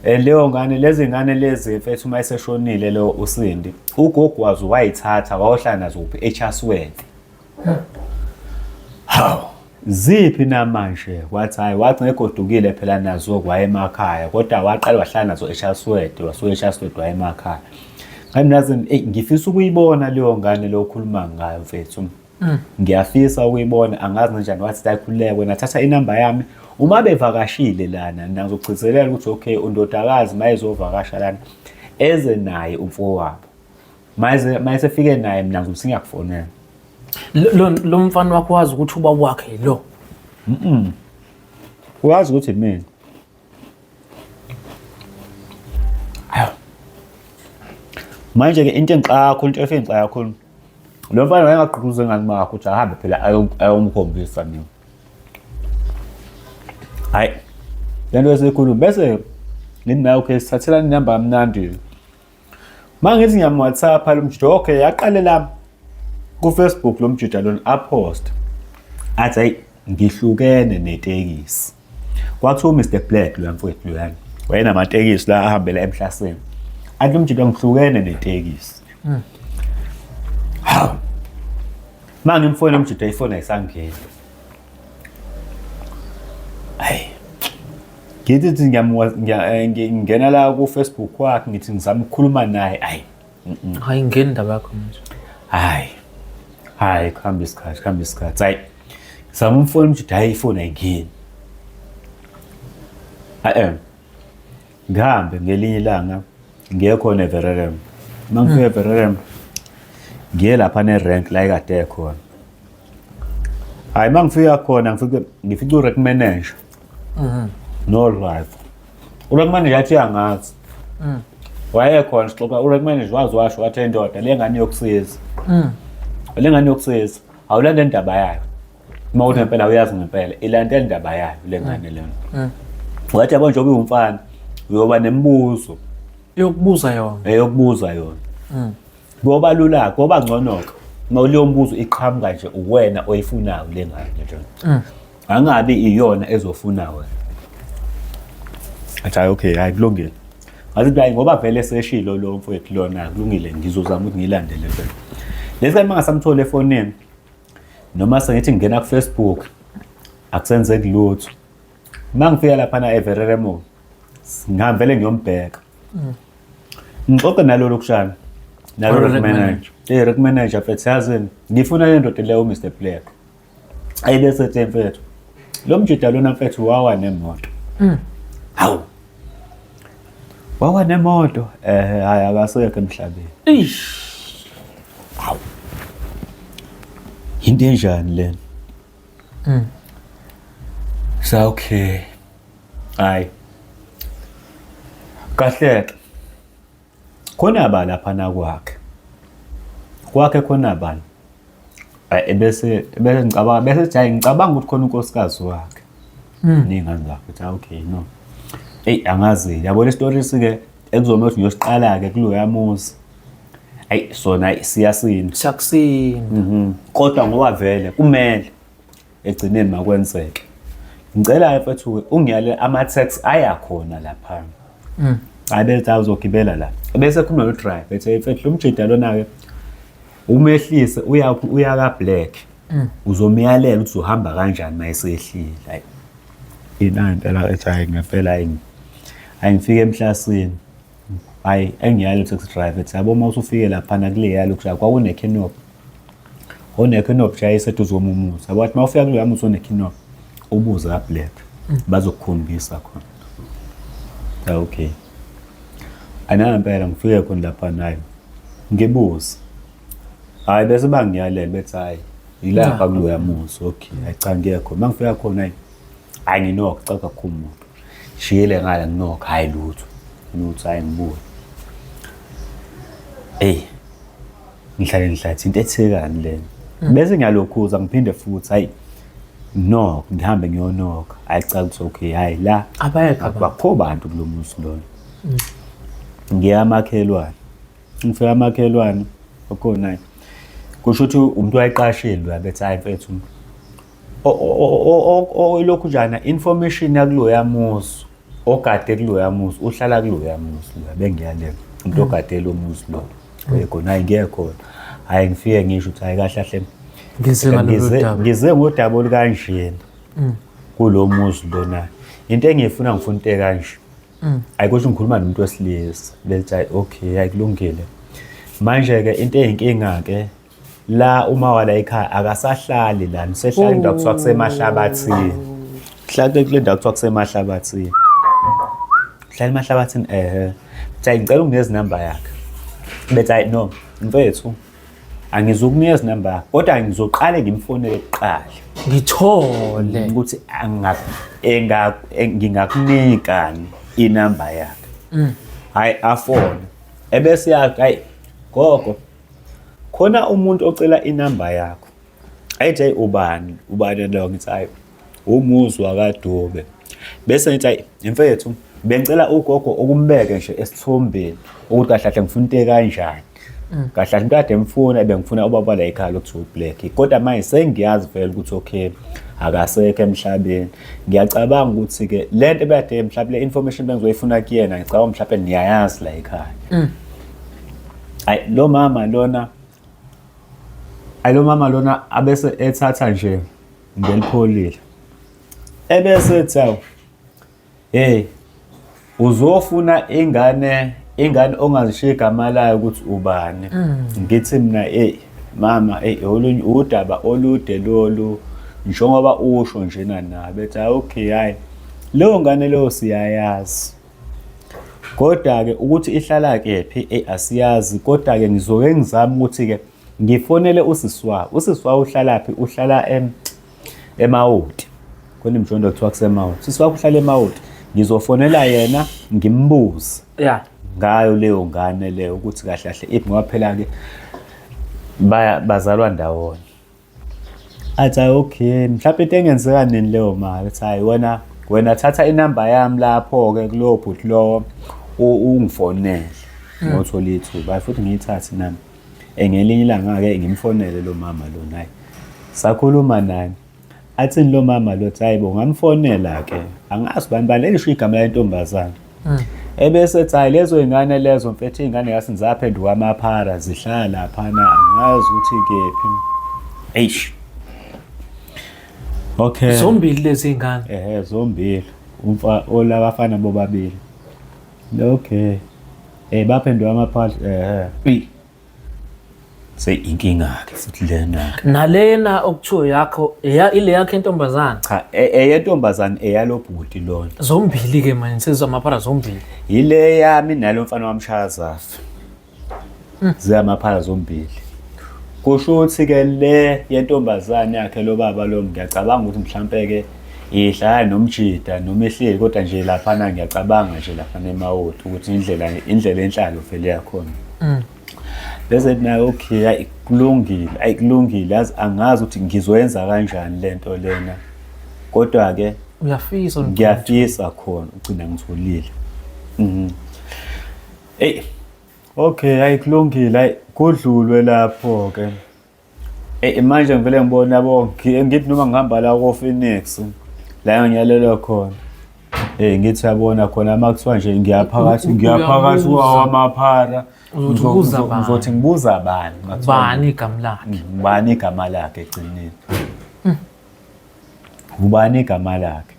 Leyo ngane, lezi ngane lezi mfethu uma eseshonile lo uSindi, ugogo wazo wayithatha wayohlala nazo kuphi? eChatsworth. Hawu, ziphi namanje? Wathi hhayi, wathi ngegodukile phela nazo waye emakhaya, kodwa waqala wahlala nazo eChatsworth, wasuka eChatsworth waye emakhaya. Ngathi mina eyi ngifisa ukuyibona leyo ngane lo okhuluma ngayo mfethu. Ngiyafisa ukuyibona, angazi kanjani. Wathi hayi khululeka wena, thatha inamba yami uma bevakashile lana ngizokugcizelela ukuthi okay undodakazi mayezovakasha lana eze naye umfowabo. Mayesefike naye mina ngizothi ngiyakufonela. Lo mfana wakho wazi ukuthi ubaba wakhe lo? Uyazi ukuthi mina. Manje-ke into engixaka kakhulu, into efike ingixaka kakhulu, lo mfana wayengagqugquza ingane makhe ukuthi ahambe phela ayomkhombisa mina. Hhayi, le nto eseyikhuluma bese ngithi naye okay sithathelana inamba kamnandi. Uma ngithi ngiyam-WhatsApp lo mjita, okay yaqale lami. Ku-Facebook lo mjita lona apost athi hayi ngihlukene netekisi. Kwathiwa uMr Black loya mfowethu loyana wayenamatekisi la ahambela emhlaseni. Athi lo mjita ngihlukene netekisi. Hawu. Uma ngimfona umjita ifoni ayisangeni. Hayi. Ngithi thi ngingena la ku-Facebook wakhe ngithi ngizama ukukhuluma naye ayi. Hayi ngeni indaba yakho manje. Hayi. Hayi kuhamba isikhathi, kuhamba isikhathi. Hayi. Ngizama umfona umjita hayi ifoni ayingeni. Eh. Ngihambe ngelinye ilanga ngiye khona eVererem. Uma ngifika eVererem ngiye lapha ne-rank la ekade ekhona. Hayi uma ngifika khona ngifike ngifica u-rank manager. No driver. U-rank manager athi uyangazi. Wayekhona sixoxa u-rank manager wazi washo wathi indoda le ngane yokusiza. Le ngane yokusiza awulande indaba yayo. Uma uthi ngempela uyazi ngempela ilandela indaba yayo le ngane lena. Wathi yabo njengoba uwumfana uyoba nemibuzo Yokubuza yona. Eyokubuza yona. Kuyoba lula, kuyoba ngcono-ke uma leyo mbuzo iqhamuka nje uwena oyifunayo le ngane nje. Angabi iyona ezofuna wena. Athi hayi okay, hayi kulungile. Ngathi hayi ngoba vele seshilo lo mfowethu lona kulungile ngizozama ukuthi ngiyilandele vele. Lesi uma ngasamthola efonini noma sengithi ngingena ku-Facebook akusenzeki lutho. Uma ngifika laphana eVerere Mall ngihambele ngiyombheka. Ngixoxe nalolo kushana. Nalo Rank rank manager. Eh rank manager mfethu yazini ngifuna le ndoda leyo Mr Black. Ayibese ethi mfethu. Lo mjida lona mfethu wawa nemoto. Hawu. Wawa nemoto eh hayi akasekho emhlabeni. Eish. Hawu. Into enjani lena? Sa okay. Hayi. Kahle. Khona ba lapha na kwakhe. Kwakhe khona bani? Hayi bese bese ngicabanga bese hayi ngicabanga ukuthi khona unkosikazi wakhe. Ney'ngane zakhe uthi okay no. Eyi angazi yabona isitori ke ekuzomele ukuthi ngiyosiqala ke kuloya muzi. Ayi sona siyasinda. Siyakusinda. Kodwa ngoba vele kumele egcineni makwenzeke. Ngicela mfethu ungiyale ama-taxi aya khona lapha. Hayi bethi awuzogibela la. Bese khuluma no driver ethi mfethu lo mjida lona ke umehlise uya uya ka Black. Uzomyalela ukuthi uzohamba kanjani mayesehlile. Hayi. Ina impela ethi hayi ngempela hayi. Hayi ngifike emhlasini. Hayi engiyale taxi driver ethi yabo uma usufike laphana kuleya lokushaya kwakune-canopy. One-canopy nje ayiseduze komuzi. Yabo wathi uma ufika kuloya muzi one-canopy ubuze ka-Black. Bazokukhombisa khona. Ah, okay. Anangempela ngifike khona lapha nayo. Ngibuze. Hayi bese bangiyalela bethi hayi yilapha kuloya muzi. Okay, hayi cha ngiye khona. Uma ngifika khona hayi hayi nginokho cha kakhulu umuntu. Shiyele ngala nginokho hayi lutho. Lutho hayi ngibuye. Ey ngihlale ngihlathi into ethekani lena. Bese ngiyalokhuza ngiphinde futhi hayi no ngihambe ngiyonokha. Hayi cha kuthi okay hayi la Abayekho abantu. akukho bantu kulo muzi lona. Ngiya amakhelwane. Ngifika amakhelwane okhona kusho ukuthi umuntu wayeqashile uyabethi hayi mfethu lokhu njana information yakuloya muzi ogade kuloya muzi uhlala kuloya muzi loya bengiyalela umuntu ogade lo muzi lo oyekhona hayi ngiye khona hayi ngifike ngisho ukuthi hayi kahle kahle Ngize ngalolu daba. Ngize ngodaba olukanjena kulo muzi lona into engiyifuna ngifuna into ekanje. Ayikusho ngikhuluma nomuntu wesilisa bethi hayi okay hayi kulungile. Manje-ke into eyinkinga-ke la uma wala ekhaya akasahlali la nisehlala indawo kuthiwa kusemahlabathini. Hlala kule ndawo kuthiwa kusemahlabathini. Hlala emahlabathini ehe. Bethi hayi ngicela unginikeze inamba yakhe. Bethi hayi no mfethu angizukunikeza inamba yakhe kodwa ngizoqale ngimfonele kuqala. Ngithole. Ukuthi ngingakunikani inamba yakhe. Hayi afone. Ebese yathi hayi gogo khona umuntu ocela inamba yakho. Ayithi hayi ubani ubani lo ngithi hayi umuzwa kaDube. Bese ngithi hayi mfethu bengicela ugogo ukumbeke nje esithombeni ukuthi kahle kahle ngifuna into ekanjani. Kahle kahle into kade ngifuna ebengifuna ubaba la ekhaya lokuthiwa uBlack. Kodwa manje sengiyazi vele ukuthi okay akasekho emhlabeni. Ngiyacabanga ukuthi ke lento ebekade mhlawumbe le information bengizoyifuna kuyena ngicabanga mhlawumbe niyayazi la ekhaya. Ayi lo mama lona ayi lo mama lona abese ethatha nje ngelipholile. Ebese ethi awu hey uzofuna ingane ingane ongazishiya igama layo ukuthi ubani. Ngithi mina hey mama hey olunye udaba olude lolu njengoba usho njena na bethi hayi okay hayi leyo ngane leyo siyayazi. Kodwa-ke ukuthi ihlala kephi eyi asiyazi kodwa-ke ngizoke ngizame ukuthi-ke ngifonele usisi wayo. Usisi wayo uhlalaphi? Uhlala eMawoti. Khona imjondo kuthiwa kuseMawoti. Usisi wakho uhlala eMawoti. Ngizofonela yena ngimbuze ngayo leyo ngane leyo ukuthi kahle kahle iphi ngoba phela-ke bazalwa ndawonye. Athi hayi okay mhlawumbe into engenzeka nini leyo mali athi hayi wena wena thatha inamba yami lapho-ke kulowo bhuti lowo ungifonele ngothola ithuba hayi futhi ngiyithathe nami ngelinye ilanga-ke ngimfonele lo mama lo naye sakhuluma naye athini lo mama lo hayi bo ngamfonela-ke angazi bani bani elisho igama lentombazane ebese ethi hayi lezo y'ngane lezo mfethu iy'ngane ngase ngizaphenduka amaphara zihlala laphana angazi ukuthi kephi eish okay Zombili lezi iy'ngane. Ehe zombili umfa olabafana bobabili okay baphenduka amaphara ehe Seyinkinga-ke futhi lena-ke. Nalena okuthiwa yakho eya ile yakhe intombazane. Cha, eyentombazane eyalo bhuti lona. Zombili-ke manje insizwa amaphara zombili. Yile yami nalo mfana wamshaya zafa. Ziyamaphara zombili. Kusho ukuthi-ke le yentombazane yakhe lo baba lo ngiyacabanga ukuthi mhlampe-ke ihlala nomjida noma ehleli kodwa nje laphana ngiyacabanga nje laphana eMawoti ukuthi indlela indlela enhlalo vele yakhona. Bese naye okay ayi kulungile ayi kulungile yazi angazi ukuthi ngizoyenza kanjani lento lena. Kodwa ke Uyafisa ngiyafisa khona ugcina ngitholile. Ey okay ayi kulungile ayi kudlulwe lapho ke. Ey manje ngivele ngibona yabo ngithi noma ngihamba la ko Phoenix la ngiyalelwa khona. Hey ngithi yabona khona uma kuthiwa nje ngiyaphakathi ngiyaphakathi kwawo amaphara Uzothi ubuza bani? Ngizothi ngibuza bani? Bani igama lakhe? Ubani igama lakhe egcineni? Ubani igama lakhe?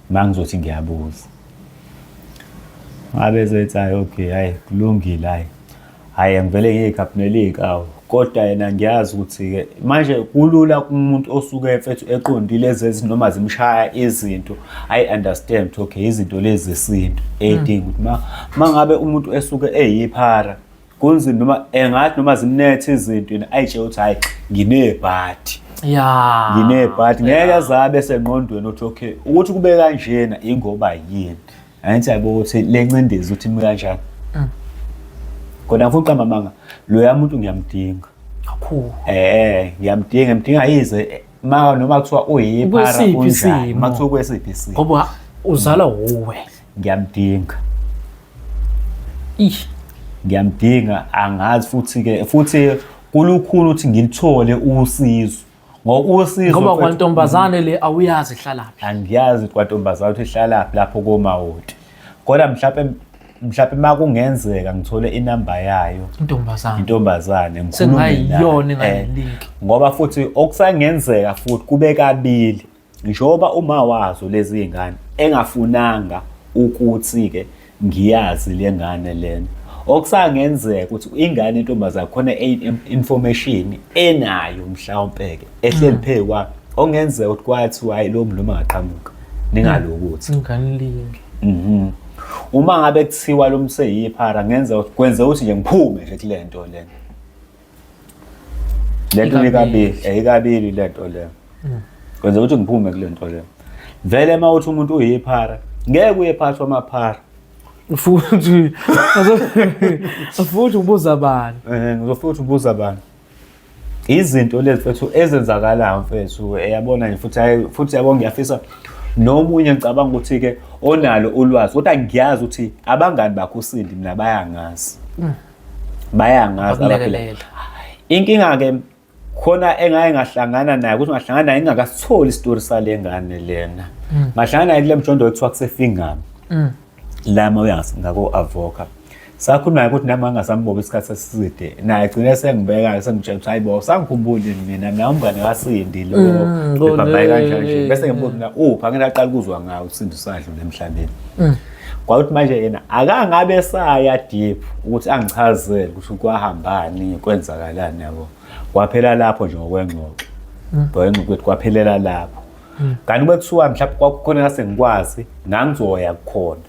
Uma ngizothi ngiyabuza. Ngabe sethi hayi okay hayi kulungile hayi. Hhayi angivele ngiy'khaphunele iy'nkawu kodwa yena ngiyazi ukuthi-ke manje kulula kumuntu osuke mfethu eqondile ezezi noma zimshaya izinto ayi-understand ukuthi okay izinto lezi zesintu ey'dinga ukuthi uma ngabe umuntu esuke eyiphara kunzima noma engathi noma zimnethe izinto yena ayitshele ukuthi hhayi nginebhadi Ya. Nginebhadi ngeke azabe esengqondweni ukuthi okay ukuthi kube kanjena ingoba yini. Angithi yabo ukuthi le ncindezi ukuthi imi kanjani. Kodwa ngifuna uqamba amanga loya muntu ngiyamdinga. Kakhulu. Ngiyamdinga ngimdinga yize ma noma kuthiwa uyiphara Kwesiphi unjani, isimo? ma kuthiwa kwesiphi isimo. Ngoba uzalwa wuwe. Ngiyamdinga. Ih. Ngiyamdinga angazi futhi ke futhi kulukhulu ukuthi ngilithole usizo. Ngoba usizo Ngoba mfethu, kwantombazane le awuyazi ihlalaphi. Angiyazi kwantombazane ukuthi ihlalaphi lapho komawoti. Kodwa mhlawumbe mhlawumbe uma kungenzeka ngithole inamba yayo Intombazane. intombazane ngikhulume nayo. Sengayiyona enganelink. Ngoba futhi okusangenzeka futhi kube kabili njengoba uma wazo lezi zingane engafunanga ukuthi-ke ngiyazi le ngane lena okusangenzeka ukuthi ingane intombazane khona information enayo mhlawumpe-ke ehleli phezu kwayo okungenzeka ukuthi kwathiwa hayi lo mluma angaqhamuka ningalokuthi Inganilingi. Uma ngabe kuthiwa lo mseyiphara ngenza ukuthi kwenze ukuthi nje ngiphume nje kule nto lena. Le nto ikabili, ayikabili le nto le. Kwenza ukuthi ngiphume kule nto le. Vele uma uthi umuntu uyiphara, ngeke uye phakathi kwamaphara. Futhi futhi ubuza bani? Ngizofika ukuthi ubuza bani. Izinto lezi mfethu ezenzakalayo mfethu eyabona nje futhi hayi futhi yabo ngiyafisa nomunye ngicabanga ukuthi ke onalo ulwazi kodwa ngiyazi ukuthi abangani bakho uSindi mina bayangazi. Bayangazi abaphila. Bakulekelela. Inkinga-ke khona engake ngahlangana naye ukuthi ngahlangana naye ngingakasitholi isitori sale ngane lena. Ngahlangana naye kule mjondo ekuthiwa kusefingam. La uma ngako-avoka. Sakhuluma naye ukuthi nami ngangasambobi isikhathi eside. Naye gcine sengibeka sengitshela ukuthi hayi bo sangikhumbuli mina mina umngane kaSindi lo. Bebhambayi kanjani nje. Bese ngimbuza mina uphi angeke aqala ukuzwa ngawo uSindi usadlule emhlabeni. Kwakuthi manje yena akangabe saya deep ukuthi angichazele ukuthi kwahambani kwenzakalani yabo. Kwaphela lapho nje ngokwengxoxo. Ngokwengxoxo ukuthi kwaphelela lapho. Kanti kube kuthiwa mhlawumbe kwakukhona ngase ngikwazi ngangizoya kukhona.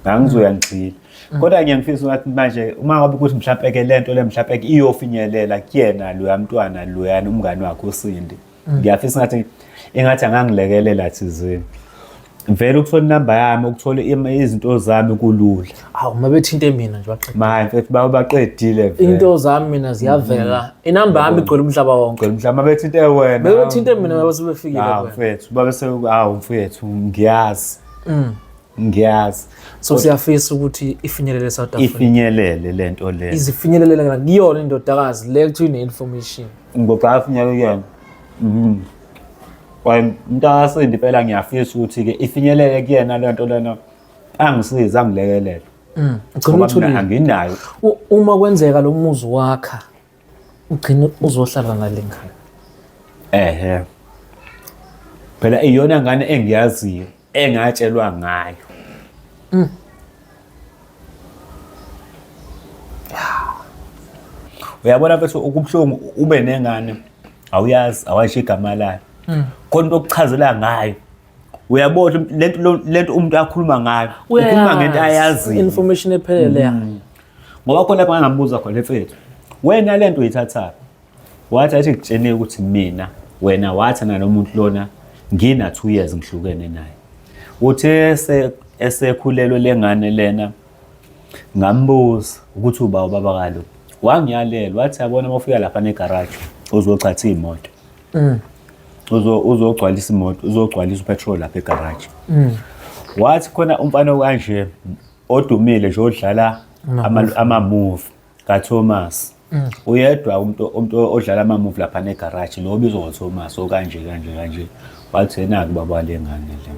Ngangizoya ngigxile. Kodwa ngiyangifisa ukuthi manje uma ngabe ukuthi mhlawumbe ke lento le mhlawumbe ke iyofinyelela kuyena loya mntwana loyana umngane wakhe uSindi. Ngiyafisa ngathi engathi angangilekelela thizeni. Vele ukuthola inamba yami ukuthola izinto zami kulula. Awu uma bethinte mina nje baqeda. Maye mfethu baqedile vele. Into zami mina ziyavela. Inamba yami igcwele umhlaba wonke. Gcwele umhlaba bethinte wena. Bebethinte mina babe sebefikile Hawu kuwena. mfethu babe se hawu mfethu ngiyazi. Ngiyazi. So siyafisa ukuthi ifinyelele eSouth Africa. Ifinyelele lento le. Izifinyelele kuyona indodakazi le kuthiwa ine-information. Ngoba afinyelele kuyona. Mhm. Waye mntakasindi impela ngiyafisa ukuthi ke ifinyelele kuyena lento lena angisize angilekelele. Ugcina Ngoba mina uthulile. anginayo. Uma kwenzeka lo muzi wakha ugcine uzohlala nale ngane. Ehhe. Phela iyona ngane engiyaziyo engatshelwa ngayo. Uyabona mfethu ukubuhlungu ube nengane awuyazi awasho igama layo. Khona into okuchazela ngayo. Uyabona lento lento umuntu akhuluma ngayo. Ukhuluma ngento ayaziyo. Information ephelele yayo. Ngoba khona lapha ngangambuza khona mfethu. Wena lento uyithathaphi? Wathi athi ngitshenile ukuthi mina wena wathi nalomuntu lona ngina 2 years ngihlukene naye. Uthe esekhulelwe lengane lena ngambuza ukuthi uba ubaba kalo. Wangiyalela wathi yabona uma ufika lapha negarage uzochatha imoto. Uzogcwalisa imoto, uzogcwalisa upetrol lapha egarage. Wathi khona umfana okanje odumile nje odlala ama-move kaThomas. Uyedwa umuntu odlala ama-move lapha negarage lo obizwa ngoThomas okanje kanje kanje. Wathi yena-ke ubaba wale ngane le.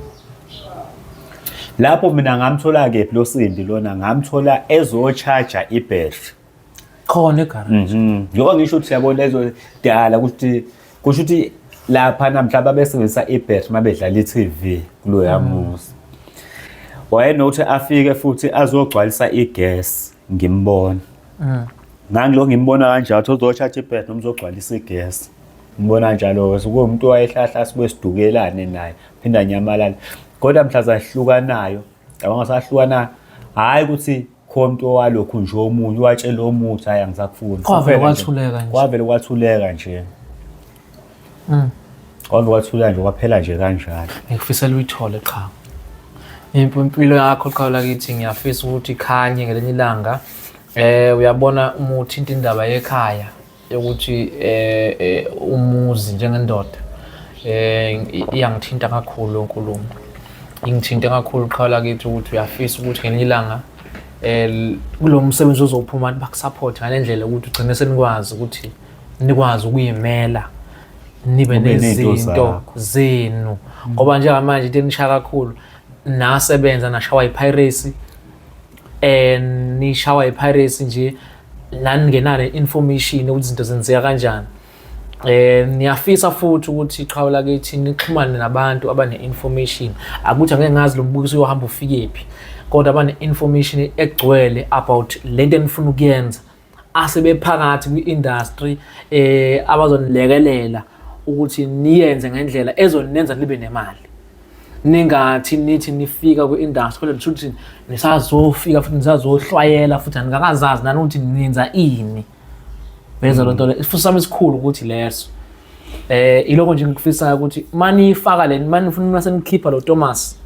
Lapho mina ngamthola kephi lo Sindi lona ngamthola ezochaja ibhetri. Khona egarage. Njengoba ngisho ukuthi yabona lezo dala ukuthi kusho ukuthi lapha namhla babesebenzisa ibhetri uma bedlala i-TV kuloya muzi. Wayenokuthi afike futhi azogcwalisa igesi ngimbona. Ngangilokhu ngimbona kanjalo ukuthi uzotshaja ibhetri noma uzogcwalisa igesi. Ngibona kanjalo kuwumuntu owayehlahla sibuye sidukelane naye phinda anyamalale. Kodwa mhla sahlukanayo, cabanga sahlukana hhayi ukuthi khona umuntu owalokhu nje omunye watshela omunye ukuthi hhayi angisakufuni. Kwavele kwathuleka nje. Kwavele kwathuleka nje. Kwavele kwathuleka nje kwaphela nje kanjalo. Ngikufisela uyithole qha. Impilo yakho qha lakithi ngiyafisa ukuthi ikhanye ngelinye ilanga. Uyabona uma uthinta indaba yekhaya yokuthi umuzi njengendoda iyangithinta kakhulu le nkulumo. Ingithinte kakhulu qha lakithi ukuthi uyafisa ukuthi ngelinye ilanga kulo msebenzi ozophuma abantu bakusupport ngale ndlela ukuthi ugcine senikwazi ukuthi nikwazi ukuyimela nibe Ube ney'nto nezinto zakho. zenu. Ngoba njengamanje into enishaya kakhulu nasebenza nashawa yi-piracy, nishawa yi-piracy nje naningenayo information ukuthi izinto zenzeka kanjani. Niyafisa futhi ukuthi iqhawe lakithi nixhumane nabantu abane-information. Akuthi angeke ngazi lo mbukiso uyohamba ufikephi, kodwa abane-information egcwele about lento enifuna ukuyenza, asebephakathi kwi-industry abazonilekelela ukuthi niyenze ngendlela ezonenza nibe nemali. Ningathi nithi nifika kwi-industry kodwa nisho ukuthi nisazofika futhi nisazohlwayela futhi anikakazazi nanokuthi nenza ini. Benza loo nto leyo. Isifiso sami esikhulu ukuthi leso. Iloko nje ngikufisayo ukuthi manifaka le, manifuna mase nikhipha lo Thomas.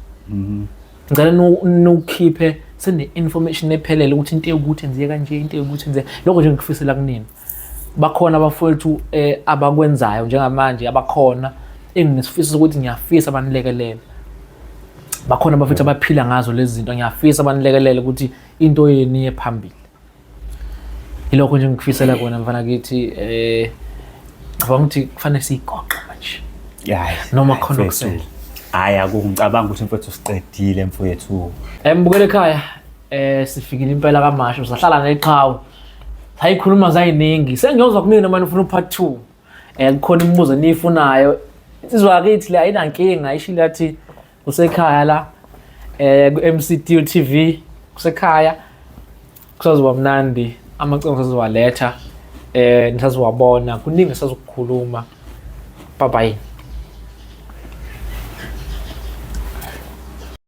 Ngicela nukhiphe sene-information ephelele ukuthi into ewukuthi enziye kanje, into ewukuthi enziye. Lokho nje ngikufisela kunini. Bakhona abafowethu abakwenzayo njengamanje abakhona enginesifiso sokuthi ngiyafisa banilekelele. Bakhona abafowethu abaphila ngazo lezi zinto, ngiyafisa banilekelele ukuthi into yenu iye phambili. Yilokho nje ngikufisela kona mfana kithi, cabanga ukuthi kufanele siyigoqe manje. Hayi. Noma khona okusele. Hayi, akukho, ngicabanga ukuthi mfowethu siqedile mfowethu. Mbukele ekhaya, sifikile impela kaMashu, sahlala neqhawe. Sayikhuluma zayiningi. Sengiyozwa kunina manje ufuna u-part 2. Kukhona imibuzo eniyifunayo. Insizwa yakithi le ayinankinga, ishilo yathi kusekhaya la ku-MCTU TV kusekhaya, kusazoba mnandi, amaciko sazowaletha, nisazowabona, kuningi sazokukhuluma. Bye bye.